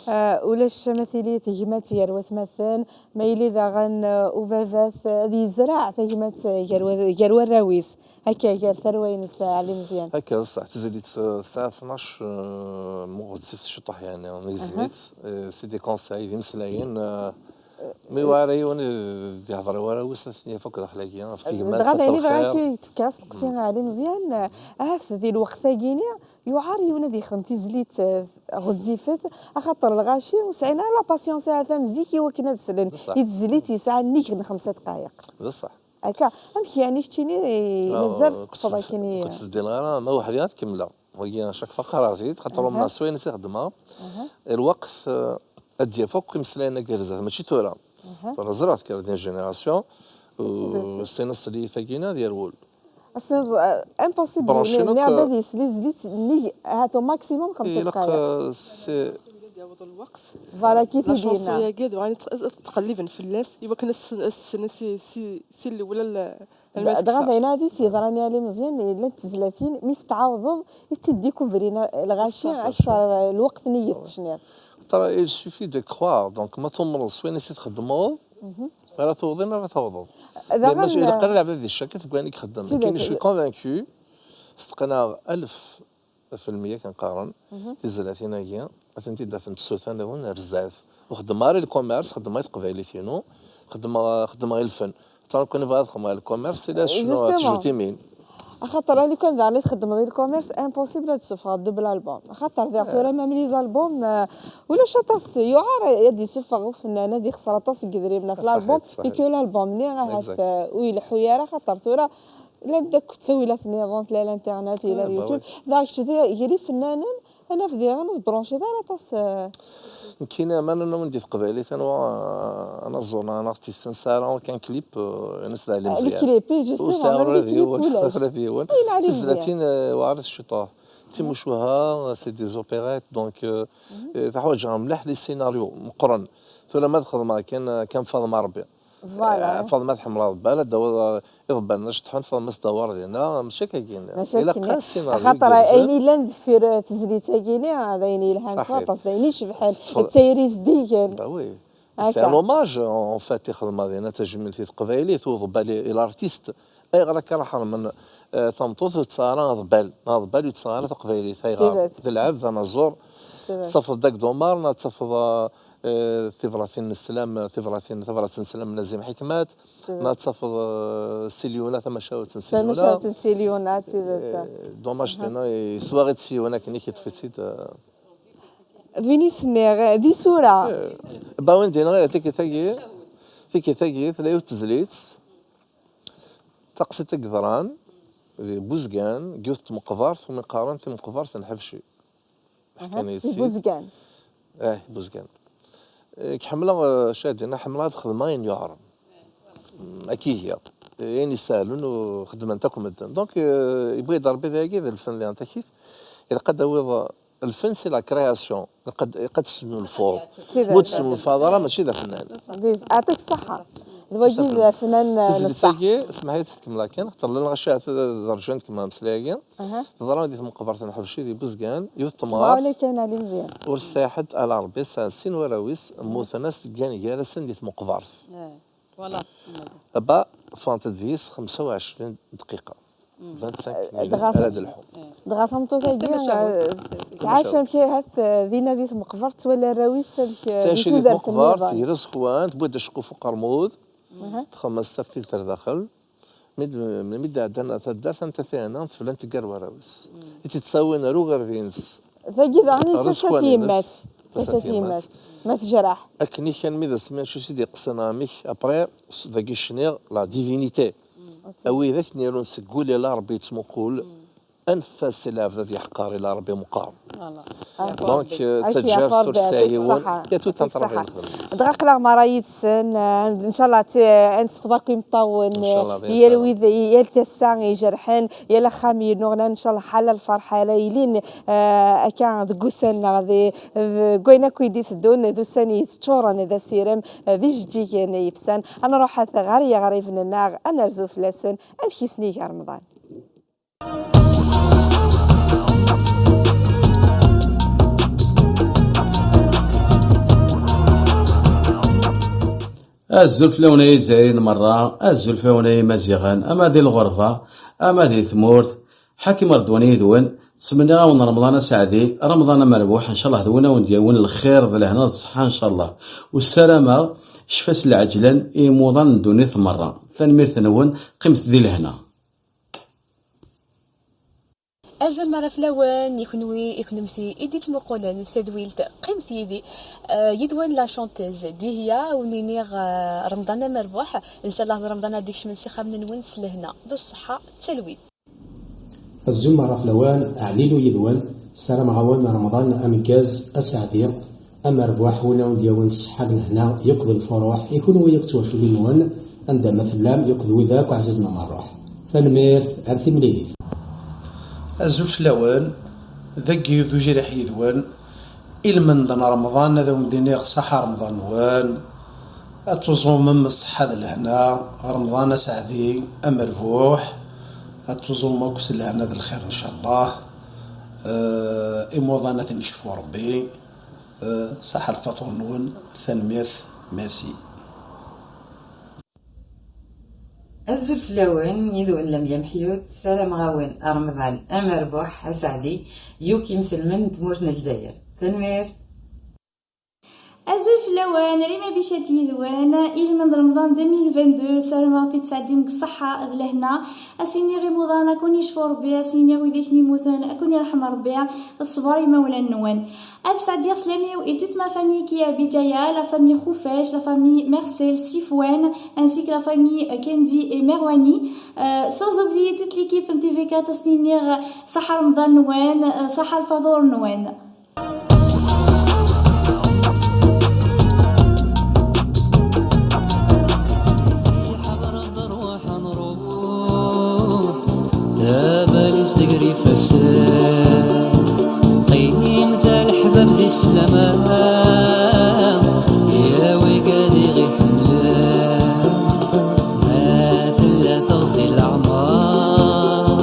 Eh, ulac ma tili tegmat gar watmaten, ma yili daɣen, eh, ubabat, eh, ad yezreɛ tagmat, eh, gar wa-, gar warraw-is. Akka, gar tarwa-ines, eh, Ali Meẓyan. Akka, d ṣṣeḥ. Tizlit, eh, tesɛa tnac, eh, ma ɣezzifet ciṭuḥ, yeɛni, neggzem-itt. Eh, c'est des conseils, d imeslayen, eh, mi yewɛer yiwen, eh, d-yehder i warraw-is, ad ten-yaf akk daxel-agi, ɣef tegmat, dɣa d ayen i bɣiɣ lxir. Ad k-id-fkeɣ asteqsi, Ali Meẓyan, eh, ahat di lweqt-agi-ni, yewɛer yiwen ad yexdem tizlit, eh, ɣezzifet, axaṭer lɣaci ur sɛin ara la patience, ahat am zik, i wakken ad slen i tezlit yesɛan nnig n xemsa dqayeq. D ṣṣeḥ. Akka, amek yeɛni keččini, eh, mazal teṭṭfeḍ akken i- Ur ttbeddil ara, ma weḥdi ad kemmleɣ. Wagi, chaque fois qqareɣ-t-id, xaṭer umneɣ s wayen i s-ixeddmeɣ. Lweqt, eh, ad d-yaf akk imeslayen-agi ar zdat, mačči tura. Tura ẓriɣ tekkreḍ une génération, u sin ṣṣeliyet-agi-nni ad yerwel. Ass-nni, eh, impossible, nniɣ-d ad yesli zlit nnig, ahat au maximum xemsa dqayeq. Ilaq, eh, c'est Ad yaweḍ lweqt. Voilà, kif i d-yenna. La chanson-agi, dɣa ad tt-, ad ttqelliben fell-as, i wakken ad s-, ad s-ssnen si, si, si lewla l-, d-, dɣa d ayen ad is-yeḍran i Ali Meẓyan, llant tezlatin, mi s-tɛawdeḍ, i t-id-découvrir lɣaci akter lweqt-nni i t-tecniḍ. Xaṭer, il suffit de croire, donc ma tumneḍ s wayen i s-txeddmeḍ, ara tewḍin ara tawḍeḍ. Daɣen, mais mačči, ilaq ara lɛebd ad iccak deg wayen i ixeddem. Nekkini, je suis convaincu, steqneɣ alef fi lmeyya kan qqaren, tizlatin-agi, ad tent-id-afent tsuta nniḍen ar zdat. Ur xeddmeɣ ara i lkumirs, xeddmeɣ i teqbaylit-inu, xeddmeɣ, xeddmeɣ i lfen. Tant que nebɣa ad xedmeɣ i lkumirs, c'est la chinoise, justement. Axaṭer, a lukan daɣen i txeddmeḍ i lkumirs, impossible ad d-tessufɣeḍ double album. Axaṭer diɣ tura, même les albums, euh, ulac aṭas, yuɛer ad d-isuffeɣ ufennan, ad ixṣer aṭas n yedrimen ɣef l'album, et que l'album-nni ahat, euh, ur ileḥḥu ara, axaṭer tura llant akk ttawilat nniḍen, tella l'internet, yella YouTube. Daɣ kečč di, gar ifennanen, ad naf diɣen ur tebranchiḍ ara aṭas, eh. Nekkini, ma nennum di teqbaylit, anwa, eh, anaẓur neɣ un artiste, ur nesɛi ara aucun clip, eh, ines d Ali Meẓyan. Le clip, justement, ur sɛiɣ ula d yiwen, ulac. Ula d yiwen. Tizlatin, eh, weɛrit ciṭuḥ. Timucuha, c'est des opérettes, donc, eh, eh, teḥwaǧ mliḥ les scénarios meqqren. Tura ma ad xedmeɣ kan, eh, kan Faḍma Rebbi. Voilà. Eh, Faḍma tḥemmel aḍebbal, ad d-tawiḍ, eh, iḍebbalen ad ceṭṭḥen, Faḍma s-dawar dinna, mačči akka-gin. Mačči akken. Ilaq-as sin. Axaṭer ayen yellan deffir, eh, tezlit-agi-ni, d ayen yelhan s waṭas, d ayen icebḥen, d tayri zeddigen. Bah oui. C'est un hommage, en, en fait, i xedmeɣ dinna, tajmilt i teqbaylit, uḍebbal i, i l'artiste. Ayɣer akka ara ḥermen, eh, tameṭṭut ur tesɛi ara aḍebbal, aḍebbal ur tesɛi ara taqbaylit, ayɣer? D lɛebd, d anaẓur. Tettafeḍ Dda Gdumar, neɣ tettafeḍ, eh, tibratin n sslam, tibratin, tabrat n sslam n Nazim Hikmat, neɣ tettafeḍ, eh, Si Lyuna, tamacahut n Si Lyuna. Tamacahut n Si Lyuna, d tidet. Eh, dommage, tinna, yeswaɣ-itt yiwen akken i k-yeṭṭef-itt-id, eh. D win i s-nniɣ, eh, d isura. Eh, bah oui, dinna, eh, tikkit-agi, tikkit-agi, tella yiwet tezlit, taqsiṭ i yeḍran di Buzgan, deg yiwet tmeqbert, umi qqaren timeqbert n Ḥebci. Aha, ḥkan-iyi-tt-id. Di Buzgan. Eh, Buzgan. Eh, ḥemmleɣ, eh, Cahd, ḥemmleɣ ad xedmeɣ ayen yuɛren. Mm, akka ihi. Eh, ayen isehlen u xeddmen-t akk medden. Donc, eh, yewwi-d Rebbi dagi d lfen li antakit. Ilaq ad d-tawiḍ, eh, lfen, c'est la création. Ilaq ad, ilaq ad tesnulfuḍ. Ma ur tesnulfaḍ ara, mačči d afennan. Yɛṭik ṣṣeḥḥa. D wagi i d afennan, eh, n ṣṣeḥ. Tizlit-agi, smeḥ-iyi ad tt-kemmleɣ kan, xaṭer llan lɣaci ahat ad rǧun ad kemmleɣ ameslay-agi. Aha. Teḍra di tmeqbert n Ḥebci di Buzgan, yiwet temɣart. Semɛu kan Ali Meẓyan. Ur tesɛi ḥedd ala Rebbi, sɛan sin warraw-is, mmuten-as, deg gar-asen di tmeqbert. Eh, voilà. Aba, ffɣent-d deg-s xemsa u ɛecrin dqiqa. Vingt-cinq minutes ara d-lḥu. Dɣa tameṭṭut-agi, eh, tɛac amek ahat, eh, dinna di tmeqbert, twala arraw-is amek, eh, di tudert-nniḍen. Tɛic di tmeqbert, ger iẓekwan, tewwi-d aceqquf uqermud, txemmem-as taftilt ar daxel. Mi d-, mi d-ɛeddan ar taddart am Tatiana, tefllant gar warraw-is. I tt-id-ttawin ar ugerbi-ines. Tagi daɣen i d tasa n yemma-s. Tasa n yemma-s. Ma tejreḥ. Akken i kan mi d asmi acu i d-iqsan amek, après, s-, dagi cniɣ la divinité. A wid akken irun seg wul ila Rebbi yettmuqul, anef-as i lɛebd ad yeḥqer ila Rebbi meqqar. Voilà. Donc, euh, taǧǧalt ur tesɛi yiwen, il y a tout un travail. Dɣa aql-aɣ merra yid-sen, euh, ncallah ad nesfeḍ akk imeṭṭawen, yal wid, yal tasa ijerḥen, yal axxam yennuɣnan, ncallah ḥala lferḥ ara yilin, euh, akka deg ussan-nneɣ, di, deg wayen akk i d-iteddun, d ussan yetteččuren d asirem, d ijeǧǧigen yefsan. Ad nruḥ ɣer yiɣriben-nneɣ, ad nerzu fell-asen, amek i sen-iga Remḍan. Azul fell-awen ay Izzayriyen merra, azul fell-awen ay Imaziɣen, ama di lɣerba, ama di tmurt. Ḥakim Redwan yid-wen, ttmenniɣ-awen Remḍan aseɛdi, Remḍan amerbuḥ, ncallah d win awen-d-yawin lxir d lehna d ṣṣeḥḥa, ncallah. U ssarameɣ ccfa s lɛeǧlan i imuḍan n ddunit merra. Tanemmirt-nwen, qqimet di lehna. Azul merra fell-awen, i kenwi, i kennemti i d-ittmuqulen tadwilt, qqimet yid-i. Euh, yid-wen la chanteuse Dihya, wen-iniɣ, euh, Remḍan amerbuḥ. Ncallah d Remḍan ad d-ikecmen s ixxamen-nwen s lehna, d ṣṣeḥḥa, d talwit. Azul merra fell-awen, Ɛlilu yid-wen, ssarameɣ-awen Remḍan ameggaz, aseɛdi. Amerbuḥ, win awen-d-yawin ṣṣeḥḥa d lehna yakk d lfuruḥ i kunwi yakk d twaculin-nwen, anda ma tellam, yakk d wid akk ɛzizen am ṛṛuḥ. Tanemmirt, ar timlilit. Azul fell-awen, dagi d ujriḥ yid-wen, ilmend n Remḍan, ad awen-d-iniɣ ṣaḥa Remḍan-nwen, ad tuẓumem ṣṣeḥḥa d lehna, Remḍan aseɛdi, amerbuḥ, ad tuẓumem akk s lehna d lxir, ncallah. Eh, imuḍan ad ten-yecfu Rebbi. Eh, ṣaḥa lfaṭur-nwen, tanemmirt, merci. Azul fell-awen, yid-wen Lamya Meḥyut, ssarameɣ-awen Remḍan amerbuḥ, aseɛdi, yakk imselmen n tmurt n Lezzayer. Tanemmirt. Azul fell-awen, Rima Bichat yid-wen, ilmend Remḍan deux mille vingt-deux, ssarameɣ-t-id tesɛeddim deg ṣṣeḥḥa d lehna. Ad s-iniɣ imuḍan ad ken-yecfu Rebbi, ad s-iniɣ widak n yemmuten ad ken-yerḥem Rebbi, ṣṣber i imawlan-nwen. Ad sɛeddiɣ sslam-iw et toute ma famille qui est à Béjaïa, la famille Khoufech, la famille Mersel, Sifouane, ainsi que la famille, euh, Kendi et Merwani. Euh, sans oublier toute l'équipe n T V quatre, ad sen-iniɣ, euh, ṣaḥa Remḍan-nwen, euh, ṣaḥa lfaḍur-nwen. Tabalizt gar ifassen, qqimet a leḥbab di sslama, ya wigad i ɣ-iḥemmlen. Ma tella teɣzi n leɛmer,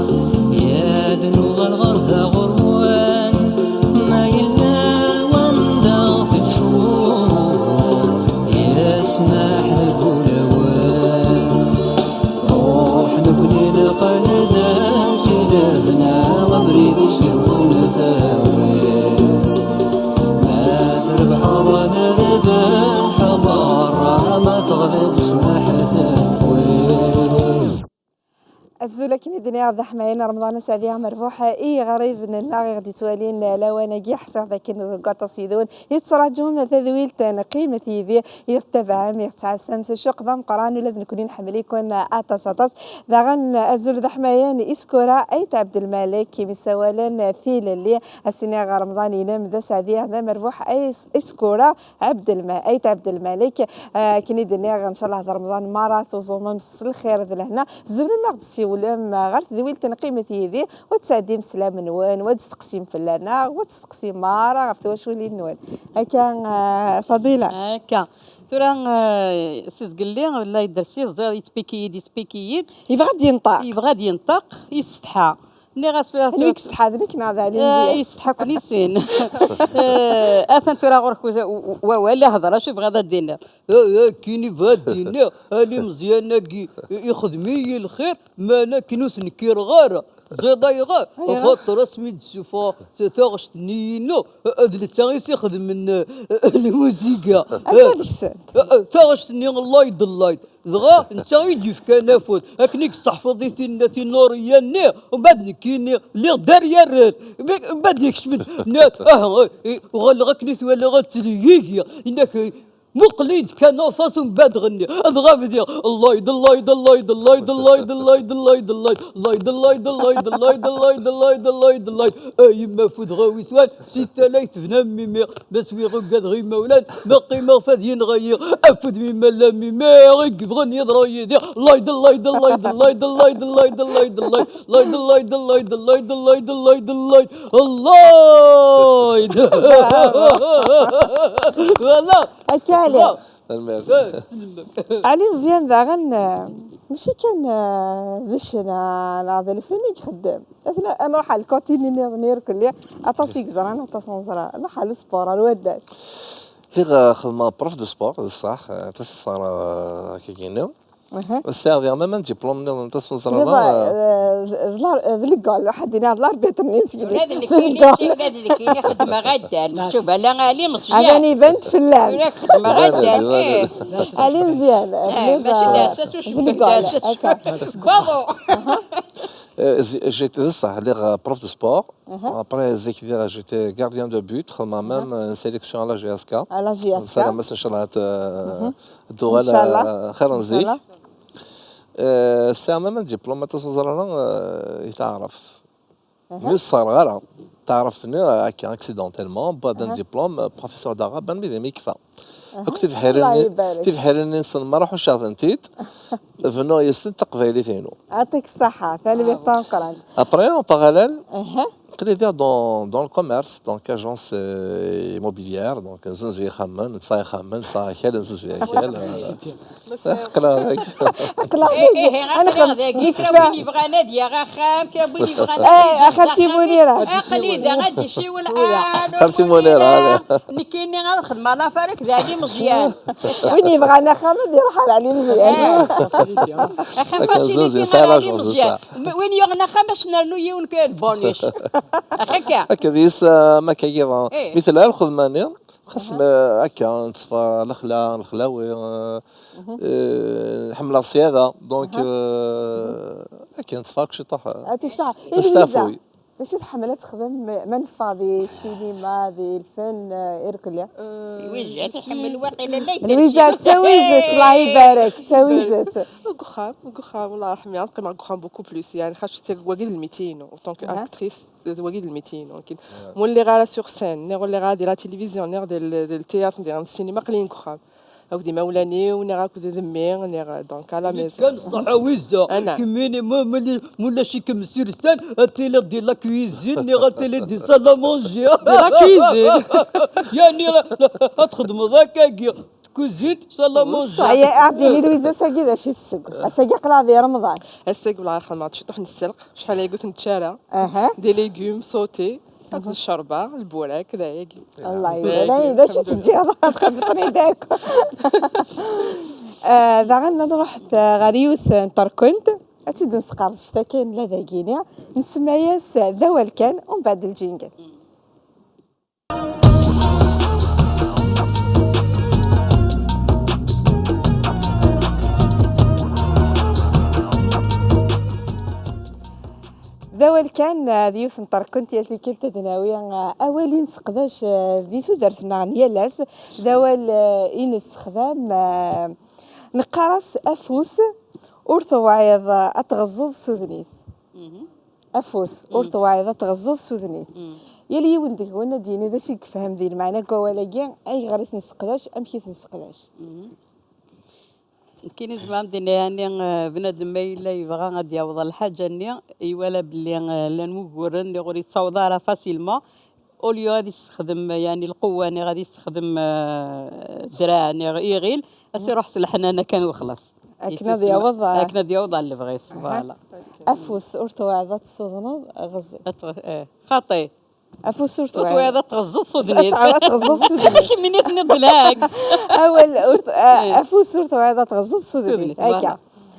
ya d nuɣal ɣer da ɣur-wen. Ma yella wanda ɣ-teččur, ya ssmaḥ deg ulawen. Ruḥ nekni neqqel d amek i lehna, abrid i yiwen zawi. Ma trebḥeḍ a nerbeḥ merra, ma teɣliḍ ssmaḥ tewwi. Azul akken i d-nniɣ d aḥmayan Remḍan Aseɛdi Amerbuḥ i yiɣriben-nneɣ i ɣ-d-ittwalin lawan-agi. Ḥṣiɣ dakken deg waṭas yid-wen i tettraǧum tadwilt n Qqimet yid-i, i ɣ-tettabaɛem, i ɣ-tettɛassam s ccuq d ameqqran. Ula d nekkni nḥemmel-iken aṭas, aṭas. Daɣen azul d aḥmayan i Skura Ayt Ɛebdelmalek i m-issawalen tilelli. Ad s-iniɣ Remḍan-inem d aseɛdi d amerbuḥ a Skura Ɛebdelma-, Ayt Ɛebdelmalek. Ah, akken i d-nniɣ, ncallah d Remḍan merra tuẓumem s lxir d lehna. Tzemrem ad ɣ-d-tessiwlem, ah, ɣer tedwilt n Qqimet yid-i, u ad tesɛeddim sslam-nwen, u ad d-testeqsim fell-aneɣ, u ad testeqsim merra ɣef twaculin-nwen. Akka, ah, Faḍila. Akka. Tura, ah, si zgelli, la yedder si tẓiḍ, yettpiki-yi-d, yettpiki-yi-d. Yebɣa ad d-yenṭeq. Yebɣa ad d-yenṭeq, yessetḥa. Nniɣ-as fiha. Anwa i yessetḥa, d nekk neɣ d Ɛli Mezyan? Yessetḥa-ken i sin. Eh, atan tura ɣur-k uza-, u-, u-, wawal, ihḍer, acu yebɣiḍ ad d-tiniḍ? Eh, akken yebɣa ad d-iniɣ, Ɛli Mezyan-agi, ixdem-iyi lxir, meɛna akken ur t-nkireɣ ara. Ẓiḍ ayɣer? Ayɣer? Axaṭer asmi d-ssufɣeɣ ta-, taɣect-nni-inu, d netta i s-ixedmen, eh, lmuziga. Akka deg-sent. Eh, eh, taɣect-nni, llayd, llayd. Dɣa netta i d-yefkan afud. Akken i yesseḥfeḍ i tin-, tinuriya-nni, umbeɛd nekkini, lliɣ derrière. Umbeɛd yekcem-d, nniɣ, ah, eh, eh, uɣaleɣ akken i t-walaɣ ad ttleyyigiɣ. Yenna-k, eh, muqel-iyi-d kan en face, umbeɛd ɣenni. Dɣa bdiɣ, llayd, llayd, llayd, llayd, llayd, llayd, llayd, llayd, llayd, llayd, llayd, llayd, llayd, llayd, llayd, llayd. A yemma afud ɣawi swan, si tala i tebna mimi. Ma swiɣ ugadeɣ imawlan, ma qqimeɣ fad yenɣa-yi. Afud mi malla mimi, i yebɣan yeḍra yid-i. Llayd, llayd, llayd, llayd, llayd, llayd, llayd, llayd, llayd, llayd, llayd, llayd, llayd, llayd, llayd, llayd, llayd. Voilà. Akka ɛli. Ɛli Meẓyan daɣen, eh, mačči kan, eh, d ccna neɣ d lfen i ixeddem. Ad nruḥ ɣer lkantini nniḍen irkelli, aṭas i yeẓran, aṭas neẓra. Nruḥ ɣer lsport, ɣer waddal. Lliɣ, eh, xedmeɣ prof de sport, d ṣṣeḥ, eh, aṭas i ṣṣeɣreɣ, eh, akkagi-nni. Sɛiɣ diɣen même un diplôme nniḍen, aṭas ur ẓriɣ ara, eh, d lar-, d l'école, ḥedd yenna d l'arbitre-nni n tgellidt. Ula d nekkini, ula d nekkini xeddmeɣ addal. Tecub ala Ali Meẓyan. Ad iban fell-am. Ula xeddmeɣ addal, eh. Ali Meẓyan, mačči d ass-a, d l'école, akka. Seg waḍu. Euh, zi-, j'étais, d ṣṣeḥ, lliɣ, euh, prof de sport. Après, zik diɣ, j'étais gardien de but, xedmeɣ même, euh, une sélection à la G S K. À la G S K. Nessaram-as, ncallah, ad, euh, ad tuɣal, euh, xir n zik. Euh, sɛiɣ même un diplôme, aṭas ur ẓriɣ ara, euh, i taɛrabt. Mi ur ssaɣreɣ ara. Taɛrabt-nni, euh, akka, accidentellement, بعد un diplôme, euh, professeur d'arabe, armi d imi yekfa. Akk tibḥirin-nni, tibḥirin-nni-nsen merra ḥucceɣ-tent-id, bnuɣ yis-sent taqbaylit-inu. Yɛṭik ṣṣeḥḥa, tanemmirt tameqqrant. Après, en parallèle, aql-i diɣ dans, dans le commerce, donc agence, euh, immobilière, donc nzunzu ixxamen, nettaɣ ixxamen, nettaɣ akal, nzunzu akal, euh, aql-aɣ dagi. Aql-aɣ dagi. Aql-aɣ dagi. Kra win yebɣan ad yaɣ axxam, kra win yebɣan ad yaɣ axxam. Aql-i da ad d-isiwel. Xalti Munira. Nekkini ad xedmeɣ l'affaire akked Ali Meẓyan. Win yebɣan axxam ad iruḥ ar Ali Meẓyan. Axxam facilité ar Ali Meẓyan. Win yuɣen axxam ad s-nernu yiwen kan bonus. Akka. Akka d yis, euh, ma akka yiḍen. Mi tella lxedma-nni, xas ma akka, nettfa lexla, lexlawi, euh, euh, ḥemmleɣ ṣṣyada, donc, euh, akka nettfa akk ciṭuḥ, euh, astafuy. D acu tḥemmel ad texdem ma neffeɣ di ssinima, di lfen, eh, irkelli? Lwiza tḥemmel waqila la Lwiza d tawizet, Allah ibarek, d tawizet. Deg uxxam, deg uxxam, Allah yerḥem, yeɛni qqimeɣ deg uxxam beaucoup plus, yeɛni xaṭer wagi d lmiti-inu, en tant que actrice, d wagi d lmiti-inu. Ur lliɣ ara sur scène, niɣ ur lliɣ ara di la télévision, niɣ di l-, di le théâtre, niɣ di ssinima, aql-i deg uxxam. Akked imawlan-iw, niɣ akked d mmi, niɣ, donc, à la maison. Kan ṣṣeḥ a Wiza, kemmini ma, ma, ma ulac-ikem sur scène, ad tiliḍ di la cuisine, niɣ ad tiliḍ di salle à manger. Di la cuisine. Yeɛni, ad txedmeḍ akkagi, tkuzint, salle à manger. Aya, ad d-tini Lwiza, ass-agi d acu i tesseww? Ass-agi aql-aɣ di Remḍan. Ass-agi, wellah, xedmeɣ-d ciṭuḥ n sselq, acḥal aya ur t-nečči ara. Des légumes sautés. Akked ccerba, lburak, d ayagi. Allah ibarek. D acu teǧǧiḍ? Txebṭen-id akk. Ah, daɣen ad nruḥ, ah, ɣer yiwet n terkent, ad tt-id-nesqerdec takan la dagini, nsemma-yas, ah, d awal kan, umbeɛd lǧingel. D awal kan, ah, d yiwet n terkent yal tikkelt ad d-nawi, ah, awal i nesseqdac, ah, di tudert-nneɣ n yal ass, d awal, ah, i nessexdam, ah, neqqar-as afus, ur tewɛiḍ, ah, ad tɣeẓẓeḍ s udnit. Afus, ur tewɛiḍ ad tɣeẓẓeḍ s udnit. Yal yiwen deg-wen ad d-yini d acu i yefhem di lmeɛna n wawal-agi, ayɣer i t-nesseqdac, amek i t-nesseqdac. Nekkini zemreɣ ad d-iniɣ, yeɛni, eh, bnadem ma yella yebɣa ad yaweḍ lḥaǧa-nni, iwala belli, eh, llan wuguren, niɣ ur yettaweḍ ara facilement, au lieu ad yessexdem, yeɛni, lqewwa, niɣ ad yessexdem, eh, ddreɛ, niɣ iɣil, ad s-iruḥ s leḥnana kan u xlaṣ. Akken ad yaweḍ, eh, akken ad yaweḍ ɣer lebɣi-s, voilà. Afus, ur tewɛiḍ ad tessudneḍ, ɣeẓẓi. Ad tɣ-, eh, xaṭi. Afus ur tewɛiḍ ad tɣeẓẓeḍ s udnit. Ad tɣeẓẓeḍ s udnit. Kemmini tenniḍ d lɛeks. Awal, ur t-, a-, afus ur tewɛiḍ ad tɣeẓẓeḍ s udnit. Akka.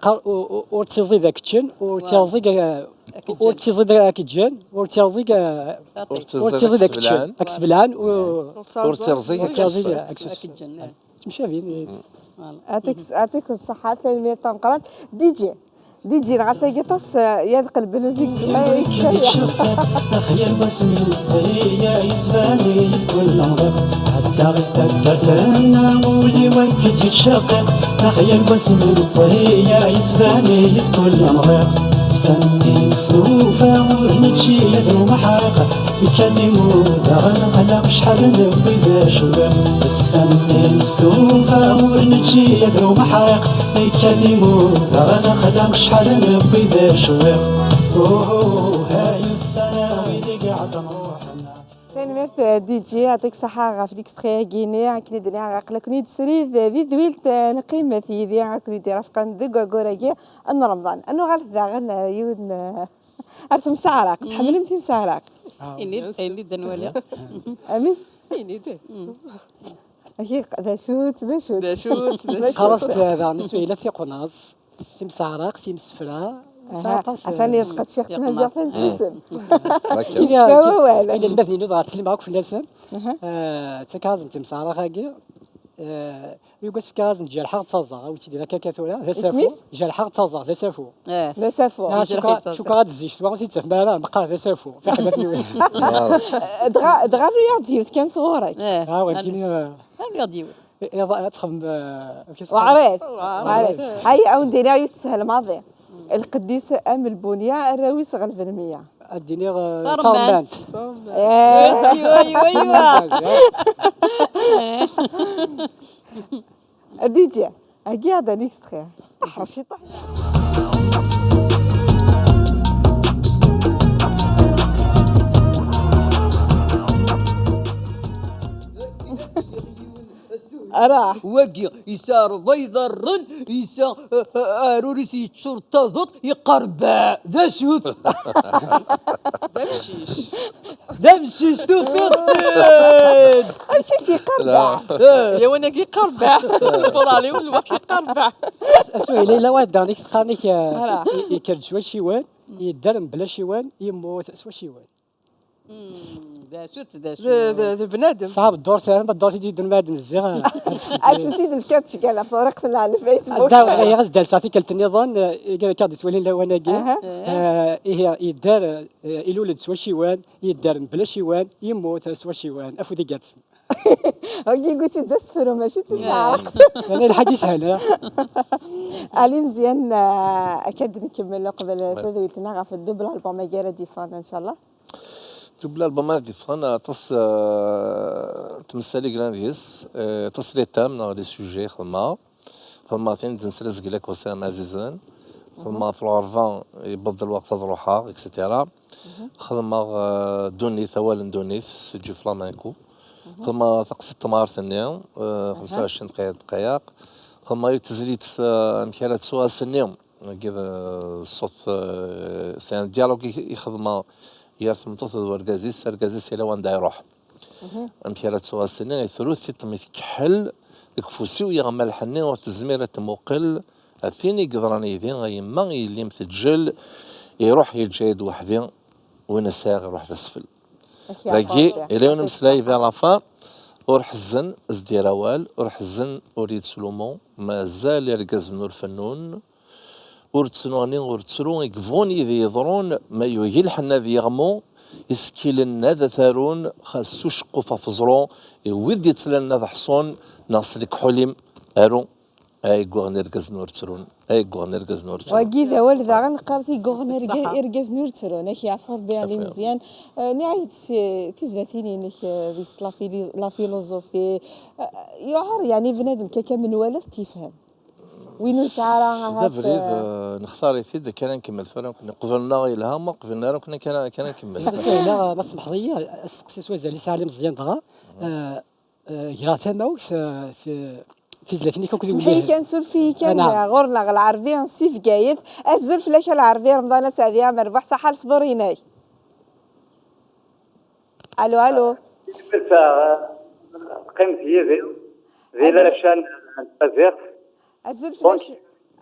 neqqar u- u- ur ttiẓid ad k-ččen, ur ttiẓid ad k-ǧǧen, ur ttiẓid ad k-ǧǧen, ur ttiẓid ad k-sseblan, ad k-sseblan, u- ur ttiẓid ad k-sseblan. Ttemcabin. Voilà. Atik, atik ṣṣeḥḥa, tanemmirt tameqqrant. D J, D J, nɣas agi aṭas, eh, yad qelben uzik s ma yeksabi. Axyal wasmi meṣṣiya yettban-iyi-d kul amḍiq. Ɛeddaɣ i taddart-nneɣ, ul-iw akk-d yettceqqiq. Axyal wasmi meṣṣiya yettban-iyi-d kul amḍiq. Sani nestufa ur nečči ad umeḥriq. Ikad imur daɣen xla acḥal newwi d acewwiq. Sani nestufa ur nečči ad umeḥriq. Ikad imur daɣen xla acḥal newwi d acewwiq. Uhu, ha yussan wid i iɛeṭṭen ruḥen. Tanemmirt, eh, D J, yɛṭik ṣṣeḥḥa ɣef l'extrait-agi-ni. Akken i d-nniɣ, aql-aken-id srid, eh, di tedwilt, eh, neqqimet yid-i, ad ken-id-irafqen deg waggur-agi n Remḍan. Ad nuɣal daɣen, eh, yiwen, eh, ar temseɛraq. Tḥemmlem timseɛraq? Ini-d, ini-d ad nwali. Amek? Ini-d. Aki, d acu-tt, d acu-tt? D acu-tt, d acu-tt? Qqareɣ-as-d daɣen aswayla tiqnaẓ, timseɛraq, timsefra. Aha, atan yeḍqeḍ ciɣ tmaziɣt ad nsusem. Yekfa wawal. Inelmaden-inu dɣa ttsellimeɣ akk fell-asen. Aha. Eh, d takraḍt n timseɛraq-agi. Eh, yugi ad s-fkeɣ azen jerḥeɣ ttaẓeɣ, a wi-tt-id-ira akka tura, d asafu. Isem-is? Jerḥeɣ ttaẓeɣ, d asafu. Eh. D asafu. Ah, cukkeɣ, cukkeɣ ad tezzi ccetwa, ur t-id-ttafem ara, meqqar d asafu. Fiḥel ma tniwi. Dɣa, dɣa rnu-yaɣ-d yiwet kan sɣur-k. Eh. Ah, wakin, eh, rnu-yaɣ-d yiwet. Iḍ-, ad txedmem, eh, amek i s-teqqareḍ? Weɛrit. Weɛrit. Weɛrit. Ay, a wen-d-iniɣ yiwet teshel maḍi. Lqedd-is am lbunya, arraw-is ɣelben meyya. Ad d-iniɣ, eh, tarmant. Tarmant. Eh. Aywa, aywa, aywa. Ad d-iǧi. Agi ad d-aniɣ s txir. Aḥrec ciṭuḥ. Ara. Wagi yesɛa ṛebɛa iḍarren, yesɛa, eh, eh, arur-is yeččur d taḍuṭ, yeqqerbeɛ. D acu-t? D amcic. D amcic, tufiḍ-t-id! Amcic yeqqerbeɛ. Eh. Yawan-agi yeqqerbeɛ. Lfuḍal-iw lweqt yeqqerbeɛ. Asuhil, yella wayeḍ daɣen i k-teqqaren-ik, eh, i-, yekker-d s waciwan, yedder mebla aciwan, yemmut s waciwan. Hmm, d acu-tt, d acu? D, d, d bnadem. Tesɛa ddurt, arma ddurt i d-yeddun ma ad nezziɣ. Ass-nsi d-nefka-d cgal ɣef tewriqt n Facebook. As-d-awiɣ, as-d-alseɣ tikkelt nniḍen, eh, i akka d-ittwalin lawan-agi. Aha. Eh, ihi, yedder, eh, ilul-d s waciwan, yedder mebla aciwan, yemmut s waciwan. Afud igatsen. Agi yewwi-tt-id d asefru, mačči d timseɛraqt. Ala, lḥaǧa yeshel, ah. Ali Meẓyan, eh, akka d-nkemmel uqbel tadwilt-nneɣ ɣef double album-agi ara d-yeffɣen, ncallah. Double album ara d-yeffɣen, aṭas, eh, n temsal i yellan deg-s, eh, aṭas n les thèmes neɣ les sujets i xedmeɣ. Xedmeɣ tin d-nesla zgelak wassalam ɛzizen. Xedmeɣ ɣef lɣerba, yewweḍ lweqt ad ruḥeɣ, et cetera. Xedmeɣ, eh, ddunit, awal n ddunit, s ǧi flamenco. Xedmeɣ taqsiṭ temɣart-nni, eh, xemsa u ɛecrin dqayeq, dqayeq. Xedmeɣ yiwet tezlit, eh, amek ara ttuɣ ass-nni, agi d, eh, ṣṣut, eh, c'est un dialogue i, i xedmeɣ gar tmeṭṭut d urgaz-is, argaz-is yella wanda iruḥ. Amek ara ttuɣ ass-nni, itrut tiṭ mi tkeḥḥel, deg ufus-iw yeɣma lḥenni, ur tezmir ad tmuqel, a tin i yeḍran yid-i, a yemma yelli-m teǧǧel, iruḥ yeǧǧa-yi-d weḥd-i, win a sɛiɣ iruḥ d asfel. Dagi, yella yiwen umeslay vers la fin, ur ḥezzen, as-d-yerr awal, ur ḥezzen, ur yettlumu, mazal irgazen ur fennun, ur ttnuɣni, ur ttru, i yebɣun yid-i yeḍrun, ma yugi lḥenn ad yeɣmu, isekkilen ad t-arun, xas s uceqquf ɣef uẓru, i wid yettlanen ad ḥṣun, neɣ s lekḥul-im, aru. Ay gguɣen irgazen ur ttrun, ay gguɣen irgazen ur ttrun. Wagi d awal daɣen qqaret i gguɣen irga-, irgazen ur ttrun. Ak yeɛfu Rebbi, Ali Meẓyan. Eh, nniɣ-ak-d si tizlatin-inek, eh, di s la fili-, la philosophie. Eh, yuɛer, yeɛni, bnadem kaka menwala ad t-yefhem. Win ur nesɛi ara d ahat, abrid, eh, eh, nextar-it-id, kan ad nkemmel tura, nekkni qeblen-aɣ yelha, ma qeblen ara, nekkni kan, kan ad nkemmel. Acu yella, ma tsemḥeḍ-iyi, asteqsi s wazal i Sɛali Meẓyan dɣa. Eh, eh, greɣ tamawt, eh, t-, tizlatin-ik akk d iwellihen. Semḥ-iyi kan, suref-iyi kan, eh, ɣur-neɣ Lɛerbi si Bgayet. Azul fell-ak a Lɛerbi, Remḍan Aseɛdi amerbuḥ, ṣaḥa lefḍur-inek. Alo, alo. Qqim yid-i di la chaîne n tmaziɣt. Azul fell-ak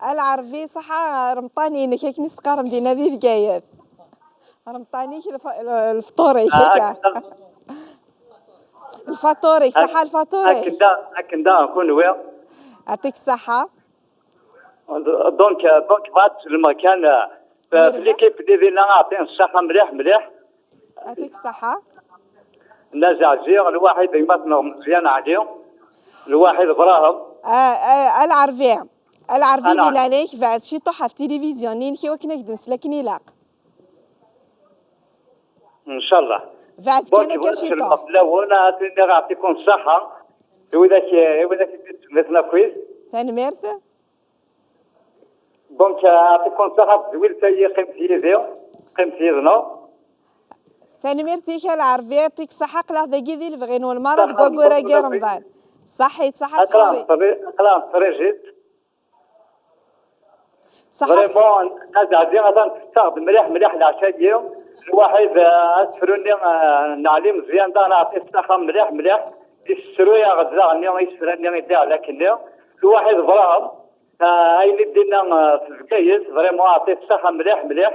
a Lɛerbi, ṣaḥa remṭan-inek, akken i s-teqqarem dinna di Bgayet. Remṭan-ik, lf-, lfeṭṭur-ik, akka. Lfaṭur-ik, ṣaḥa lfaṭur-ik. Akken da, akken da, kunwi. Ɛṭik ṣaḥa. Donc, euh, donc, ma tselmeɣ kan, euh, f-, f l'équipe di dinna, aɛṭin ṣṣaḥa mliḥ, mliḥ. Ɛṭik ṣaḥa. Nna Zeɛzi, lwaḥid gma-tneɣ Meẓyan Ɛli, lwaḥid Brahim. Ah, ah, a Lɛerbi. A Lɛerbi, di leɛnaya-k, beɛd ciṭuḥ ɣef tilivizyu-nni-inek i wakken ad k-d-nsel akken ilaq. Ncallah. Beɛd kan akka ciṭuḥ. Fell-awen, ad iniɣ yeɛṭikum ṣṣaḥa. I widak, i widak i d-yettmiten akkit. Tanemmirt. Donc, yeɛṭikum ṣṣaḥa, tezwilt-ayi, qqimet yid-i, qqimet yid-neɣ. Tanemmirt-ik a Lɛerbi, yeɛṭik ṣṣaḥa, aql-aɣ dagi di lebɣi-nwen merra deg waggur-agi Remḍan. Ṣaḥit, ṣaḥa sɣur-i. Aql-aɣ nettri-, aql-aɣ nettrijit. Ṣaḥa. Vraiment, Azeɛdi atan tessaɣ-d mliḥ, mliḥ leɛca-yi. Lwaḥid, eh, asefru-nni, eh, n Ɛli Meẓyan, daɣen aɛṭi-t ṣṣaḥa mliḥ, mliḥ. Yessefru-yaɣ-d daɣen-nni isefra-nni i d-iɛlak-nni. Lwaḥid Brahim, eh, ayen i d-inna, eh, f Bgayet, vraiment aɛṭi-t ṣṣaḥa mliḥ, mliḥ.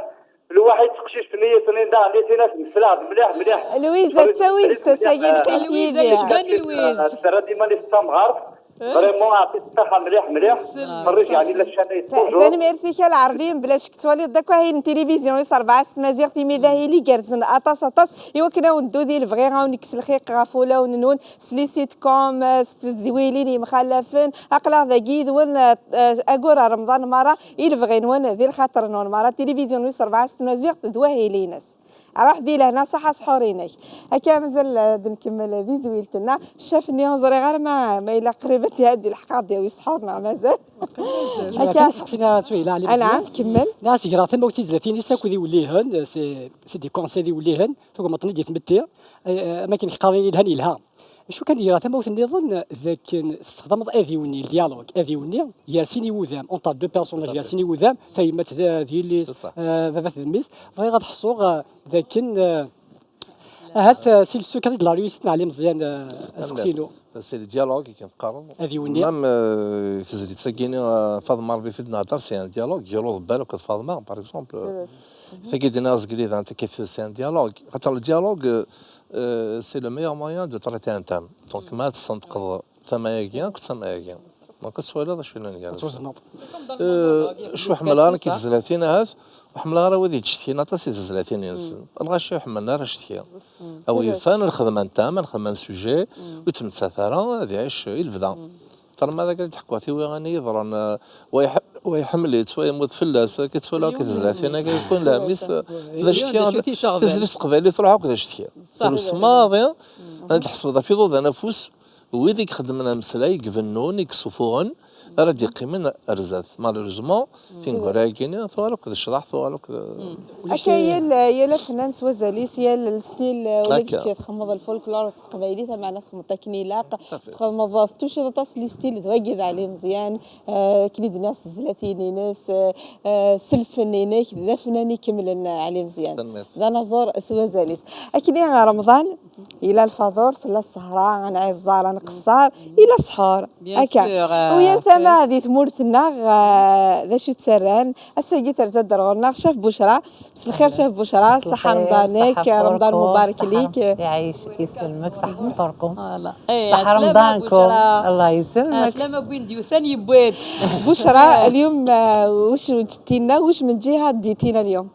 Lwaḥid teqcict-nni yeṭnin daɣen i tin ad tmeslaɣ-d mliḥ, mliḥ. Lwiz, ad tawist, ass-agi, eh, teqqim Lwiz, yid-i. Terra-d iman-is d tamɣart. Vraiment, aɛṭi-t ṣṣaḥa mliḥ, mliḥ. Xerrij, yeɛni, la chaîne-a toujours. Tanemmirt-ik a Lɛerbi, mebla ccek tettwaliḍ-d akk ahil n tilivizyu wis rebɛa s tmaziɣt, imi d ahil igerrzen aṭas, aṭas, i wakken ad wen-ddu di lebɣi, ad wen-ikkes lxiq ɣef wulawen-nwen, s les sitcoms, s tedwilin yemxalafen. Aql-aɣ dagi yid-wen, eh, eh, aggur n Remḍan merra, i lebɣi-nwen, di lxaṭer-nwen merra. Tilivizyu wis rebɛa s tmaziɣt d wahil-ines. Ruḥ di lehna, ṣaḥa sḥur-inek. Akka mazal, eh, ad nkemmel di tedwilt-nneɣ. Ccaf-nni ur ẓriɣ ara ma, ma yella qrib ad d-iɛeddi, lḥeq ad d-yawi sḥur neɣ mazal. Akka. Kan seqsina tura, Ɛli Meẓyan. Anɛam, kemmel. Nniɣ-as greɣ tamawt tizlatin-is akk d iwellihen, c'est, c'est des conseils d iwellihen, tugmeḍ-ten-id i tmetti, eh, eh, am akken qqaren yelhan yelha. Acu kan, yella tamawt nniḍen d akken tessexdameḍ adiwenni, le dialogue, adiwenni gar sin iwudam, entre deux personnages, gar sin iwudam, tayemmat d d yelli-s, baba d mmi-s. Bɣiɣ ad ḥṣuɣ d akken, ahat, c'est le secret de la réussite n Ɛli Meẓyan, aseqsi-inu. C'est le dialogue i kan teqqareḍ. Adiwenni. Même tezlit-agi, Faḍma, Rebbi fi d-nehder, c'est un dialogue. Yuluḍ Bal akked Faḍma, par exemple. Tagi d-nniɣ azgel-idan, c'est un dialogue. Xaṭer le dialogue, c'est le meilleur moyen de traiter un thème. Donc ma tessenṭqeḍ tama-agi akked tama-agi, donc ad twaliḍ acu yellan gar-asen. Acu ḥemmleɣ ara nekk i tezlatin, ahat ur ḥemmleɣ ara wid yettcetkin aṭas i tezlatin-nsen. Lɣaci ur ḥemmlen ara acetki. A wi yefan lxedma n tam, lxedma n sujet, ur yettmettat ara, ad iɛic i lebda. Terma d akka i d-ḥkuɣ tiwiɣin i yeḍran, wa iḥemmel-itt, wa yemmut fell-as, akka ttwaliɣ akka tezlatin, akka yakun lɛemmi-s d acetki. Tizlit s teqbaylit truḥ akk d acetki. Drus maḍi ad tḥesbeḍ ɣef iḍudan afus, wid i ixeddmen ameslay, i ibennun, i yessufuɣen, ara d-yeqqimen ar zdat. Malheureusement, tineggura-agi-nni tuɣal akk d ccḍeḥ, tuɣal akk d... Akka yal, yal afennan s wazal-is, yal stil, ula d kečč txedmeḍ lfolklor s teqbaylit, ameɛna txedmeḍ akken ilaq, txedmeḍ, tuciḍ aṭas n les styles, d wagi d Ɛli Meẓyan, akken i d-nniɣ s tezlatin-ines, s lfen-inek, d afennan ikemlen Ɛli Meẓyan. D anaẓur s wazal-is. Akken i Remḍan, yella lfaḍur, tella ssehra, ad nɛiẓẓer, ad nqeṣṣer, yella ssḥur. Akka. U yal tama di tmurt-nneɣ, d acu ttarran. Ass-agi terza-d ar ɣur-neɣ Chef Bouchra. Mselxir Chef Bouchra, ṣṣeḥḥa Remḍanek, Remḍan mubarek lik. Iɛic-ik, yesselmek, ṣṣeḥḥa fṭurkum. Ṣṣeḥḥa Remḍankum. Allah yesselmek. Slama n win d-yusan yewwi-d. Bouchra, اليوم وش وجدتينا، وش من جهة ديتينا اليوم؟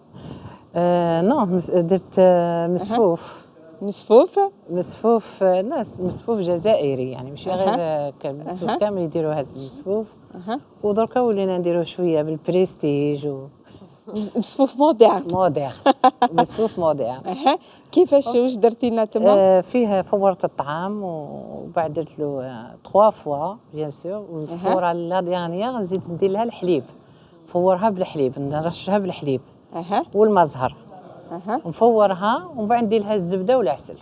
آه، non، مس-، درت، آه، مسفوف. مسفوف؟ مسفوف، آه، لا، س-، مسفوف جزائري، يعني، ماشي غير، آه، ك-، مسفوف كامل يديروا هذا المسفوف. ودركا ولينا نديروه شوية بالبريستيج و مس-، مسفوف moderne. Moderne. مسفوف moderne. كيفاش، واش درتي لنا تما؟ آه، فيه فورت الطعام، وبعد درت له، آه، trois fois، bien sûr، والفورة la dernière نزيد ندير لها الحليب. نفورها بالحليب، نرشها بالحليب. والما زهر. نفورها ومن بعد ندير لها الزبده والعسل.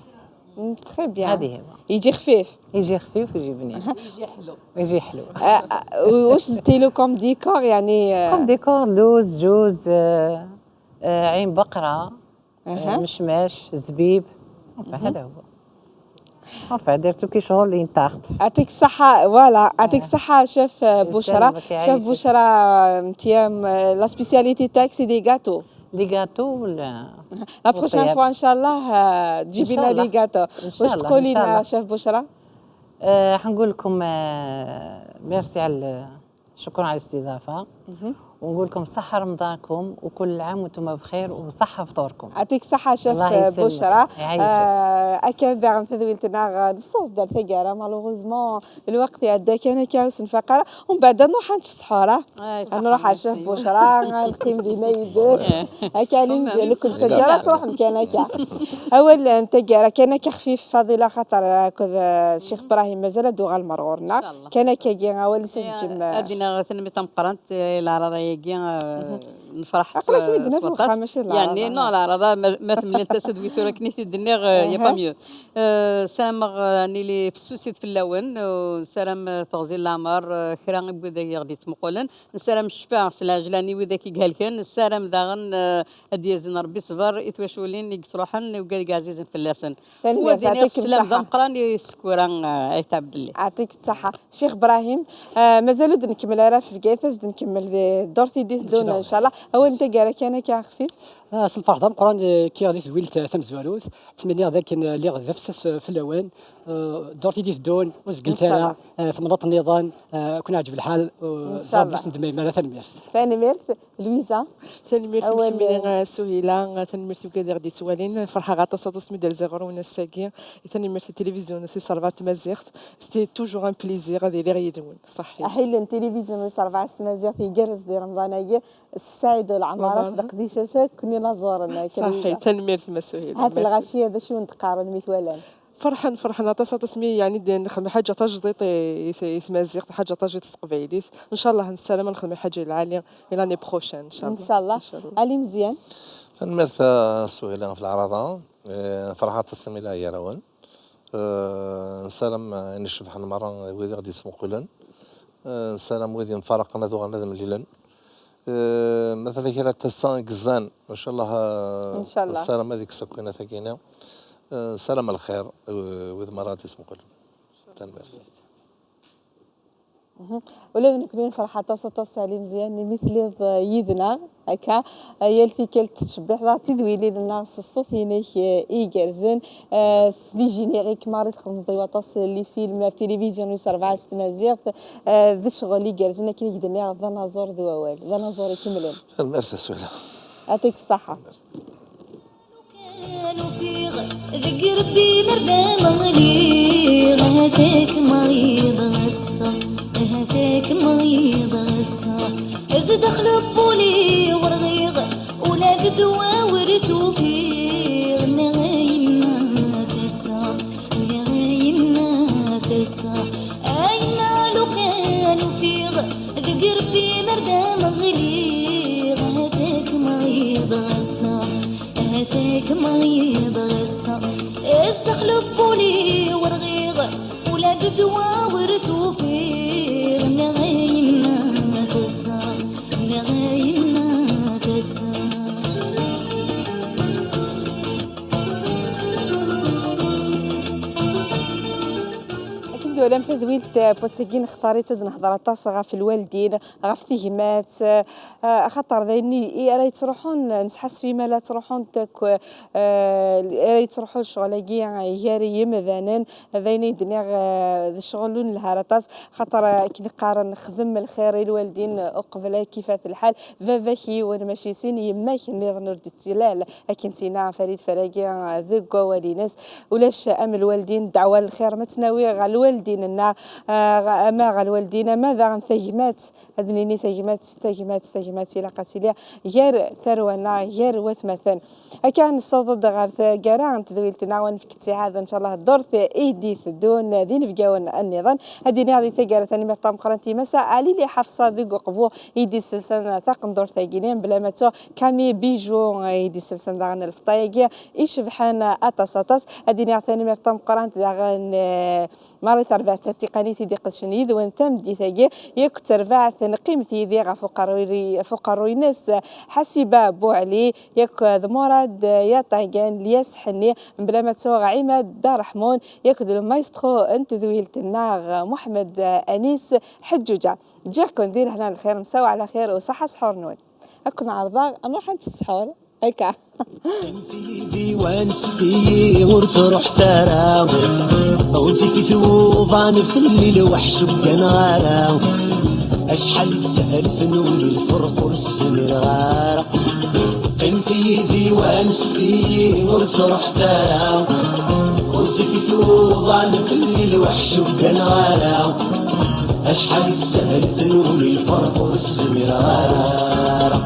Très bien. هذه هي. يجي خفيف. يجي خفيف ويجي بنين. يجي حلو. يجي حلو. آه، آه، واش زدتي له comme décor، يعني؟ Comme décor، لوز، جوز، آه، آه، عين بقره، آه، مشماش، زبيب. Enfin، هذا هو. Enfin، درتو كي شغل ينتاخد. يعطيك الصحة، voilà، يعطيك الصحة شاف بشرى. شاف بشرى، انت la spécialité تاعك c'est des gâteaux. Les gâteaux ولا la prochaine fois إن شاء الله، آه، تجيبي لنا les gâteaux. واش تقولي لنا شاف بشرى؟ آه، حنقول لكم، آه، merci على شكرًا على الاستضافة. ونقول لكم صحة رمضانكم، وكل عام وانتم بخير وصحة فطوركم. يعطيك الصحة شاف بشرى. يعيشك. آه، أكا داغن تذويلتنا غا نصوص دار ثقارة، malheureusement الوقت يعدى كان كاوس نفقرة، ومن بعد نروح نتسحر. نروح على شاف بشرى، نقيم دينا يدس. هكا اللي مزيان كنت تجارة تروح مكان هكا. أول أنت كان هكا خفيف فاضلة خاطر كذا الشيخ إبراهيم مازال دوغا المرغورنا. كان هكا كي أول سجم. أدينا ثنمي تمقرنت. العرضة يجي، آه، نفرح. عقلك مدنا في وخا، ماشي العرضة. يعني نو العرضة ما تملي انت سدويتو راك نيتي دنيغ، يا با ميو. سلام، آه، نيلي في السوسيد في اللون، وسلام، آه، تغزي العمر، آه، خيرا بودا يغدي تمقولن. نسلام الشفاء سلعجلاني وذاك يقهلكن. نسلام داغن، آه، أديزن ربي صبر إثواشولين يقصروحن وقال عزيزن في اللسن. Tanemmirt, يعطيك الصحة. D ameqqran i Sekkura, eh, Ayt Ɛebdelli. يعطيك الصحة. Cheikh Ibrahim, eh, mazal ur d-nkemmel ara ɣef Bgayet, ad d-nkemmel di ddurt i d-iteddun, إن شاء الله. Awal n taggara kan akka xfif. Ah, s lferḥ d ameqqran, eh, kkiɣ di tedwilt, eh, tamezwarut. Ttmenniɣ dakken, eh, lliɣ d afessas, eh, fell-awen. Eh, ddurt i d-iteddun, ur zegglet ara, eh, temnaḍt nniḍen, eh, ad ken-yeɛǧeb lḥal, eh, ẓer ddurt n ddemma ara, tanemmirt. Tanemmirt. Lwiza. Tanemmirt i Suhila, tanemmirt i wigad i ɣ-d-yettwalin. Ferḥeɣ aṭas, aṭas mi d-rziɣ ɣur-wen ass-agi. Tanemmirt i tilivizyu n Tis Ṛebɛa n Tmaziɣt. C'était toujours un plaisir ad iliɣ yid-wen. Ṣaḥḥi. Aḥil n tilivizyu n Tis Ṛebɛa s Tmaziɣt igerrez di Remḍan-agi. Ssaɛid Ulɛemara s leqdic-as akk n inaẓuren. Ṣaḥḥi, tanemmirt a Suhila. Hat lɣaci d acu n-d-qqaren mi t-walan? Ferḥen, ferḥen aṭas, aṭas mi, yeɛni, d-, nexdem ḥaǧa tajdiṭ i, i, i tmaziɣt, ḥaǧa tajdiṭ s teqbaylit. Ncallah nessaram ad nexdem ḥaǧa lɛali i l'année prochaine, ncallah. Ncallah. Ncallah. Ali Meziane. Tanemmirt a Suhila ɣef leɛraḍa. Eh, ferḥeɣ aṭas mi la gar-awen. Eh, nessaram, eh, ayen icebḥen merra i wid i ɣ-d-yettmuqulen. Eh, nessaram wid yenfaraqen ad uɣalen ad mlilen. Eh, ma tella kra n tasa i yezzan, ncallah, eh, Ncallah. Nessaram ad ikkes akk inat-agi-nni. Eh, nessaram lxir, eh, wid merra ad d-yettmuqulen. Tanemmirt. Ula d nekkni nefreḥ aṭas, aṭas, Ɛli Meẓyan, imi telliḍ, eh, yid-neɣ akka, eh, yal tikkelt tettcebbiḥeḍ-aɣ tidwilin-nneɣ s ṣṣut-inek, eh, igerrzen, eh, s les génériques, marie txedmeḍ i waṭas n les films ɣef tilivizyu n wis rebɛa s tmaziɣt, eh, d ccɣel igerrzen, akken i k-d-nniɣ, d anaẓur d wawal, d anaẓur ikemlen. Tanemmirt a Suhla. Yeɛṭik ṣṣeḥḥa. Kan ufiɣ deg Rebbi mer d ameɣliɣ, ahat-ak ma ɣiḍeɣ ass-a, ahat-ak ma ɣiḍeɣ ass-a. Zdaxel n wul-iw rɣiɣ, ula d ddwa ur t-ufiɣ, neɣ a yemma tasa, neɣ a yemma tasa. A yemma lukan ufiɣ deg Rebbi mer d ameɣliɣ, ahat-ak ma ɣiḍeɣ ass-a, ahat-ak ma ɣiḍeɣ ass-a. Zdaxel n wul-iw rɣiɣ, ula d ddwa ur t-ufiɣ, neɣ a yemma tasa, neɣ a yemma tasa. Akken d-twalam tadwilt, eh, n wass-agi nextar-itt ad nehder aṭas ɣef lwaldin, ɣef tegmat, eh, axaṭer d ayen i, i ara yettruḥun, nesḥassef i ma la ttruḥunt akk, eh, ara yettruḥu ccɣel-agi, eh, gar yimdanen, d ayen i d-nniɣ, eh, d ccɣel ur nelhi ara aṭas, axaṭer, eh, akken i qqaren, xdem lxir i lwaldin, eh, uqbel ad k-ifat lḥal, baba-k yiwen mačči sin, yemma-k nniḍen ur d-ttilal, akken tina Farid Faragi, eh, deg wawal-ines, ulac am lwaldin, ddeɛwa n lxir ma tt-nawi ɣer lwaldin-nneɣ, eh, ama ɣer lwaldin, ama daɣen tagmat, ad nini tagmat, tagmat, tagmat ilaq ad tili gar tarwa-nneɣ, gar watmaten. Akka nessaweḍ-d ɣer taggara n tedwilt-nneɣ, wa nefk ttiɛad, ncallah, ddurt i d-iteddun d inebgawen nniḍen. Ad iniɣ di taggara tanemmirt tameqqrant i Massa Ali Li Ḥafsa deg Uqbu i d-iselsen taqendurt-agi-ni, mebla ma ttuɣ Kami Bijou i d-iselsen daɣen lfeṭṭa-agi icebḥen aṭas, aṭas. Ad iniɣ tanemmirt tameqqrant daɣen, eh, Marie Terbaɛt Tatiqanit i d-iqedcen yid-wen tameddit-agi, yakk terbaɛt n Qqimet Yid-i ɣef uqerruy-, ɣef uqerruy-ines Ḥasiba Buɛli, yakk d Murad Yaṭagan, Lyas Ḥenni, mebla ma ttuɣ Ɛimad Dda Reḥmun, yakk d lmaestro n tedwilt-nneɣ Muḥemmed Anis Ḥeǧǧuǧa. Ǧǧiɣ-ken di lehna lxir, msawa ɛla xir u ṣaḥa sḥur-nwen. Ad ken-ɛerḍeɣ ad nruḥ ad nečč ssḥur. Akka. Tidi wanesti ur ttruḥet ara, ur ttiki tuḍan fell-i lweḥc ur gganeɣ ara. Acḥal i teshel tnuli lferq ur zmireɣ ara. Qqim tidi wanesti ur ttruḥet ara, ur ttiki tuḍan fell-i lweḥc ur gganeɣ ara. Acḥal i teshel tnuli lferq ur zmireɣ ara.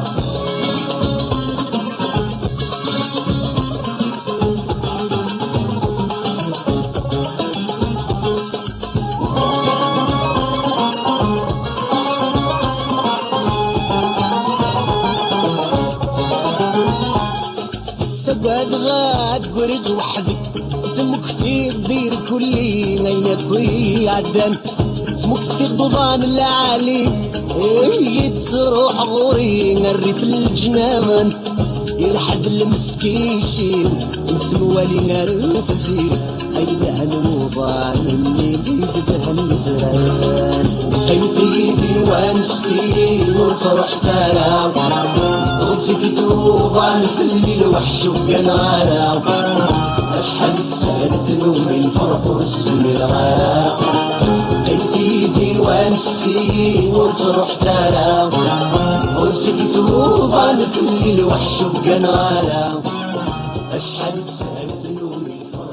Ttagadeɣ ad guriɣ weḥd-i, ttmukti d irkulli ayen akk iɛeddan. Ttmukti d uḍan lɛali, i yettruḥ ɣur-i rrif n leǧnan. Irḥed lmeskici, nettemwali ar tziri, ay lhan wuḍan-nni i yedhan yedran. Qqim tidi wanesti ur ttruḥet ara, ur ttiki tuḍan fell-i lweḥc ur gganeɣ ara. Acḥal i teshel tnuli lferq ur zmireɣ ara. Qqim tidi wanesti ur ttruḥet ara, ur ttiki tuḍan fell-i lweḥc ur gganeɣ ara. Acḥal i teshel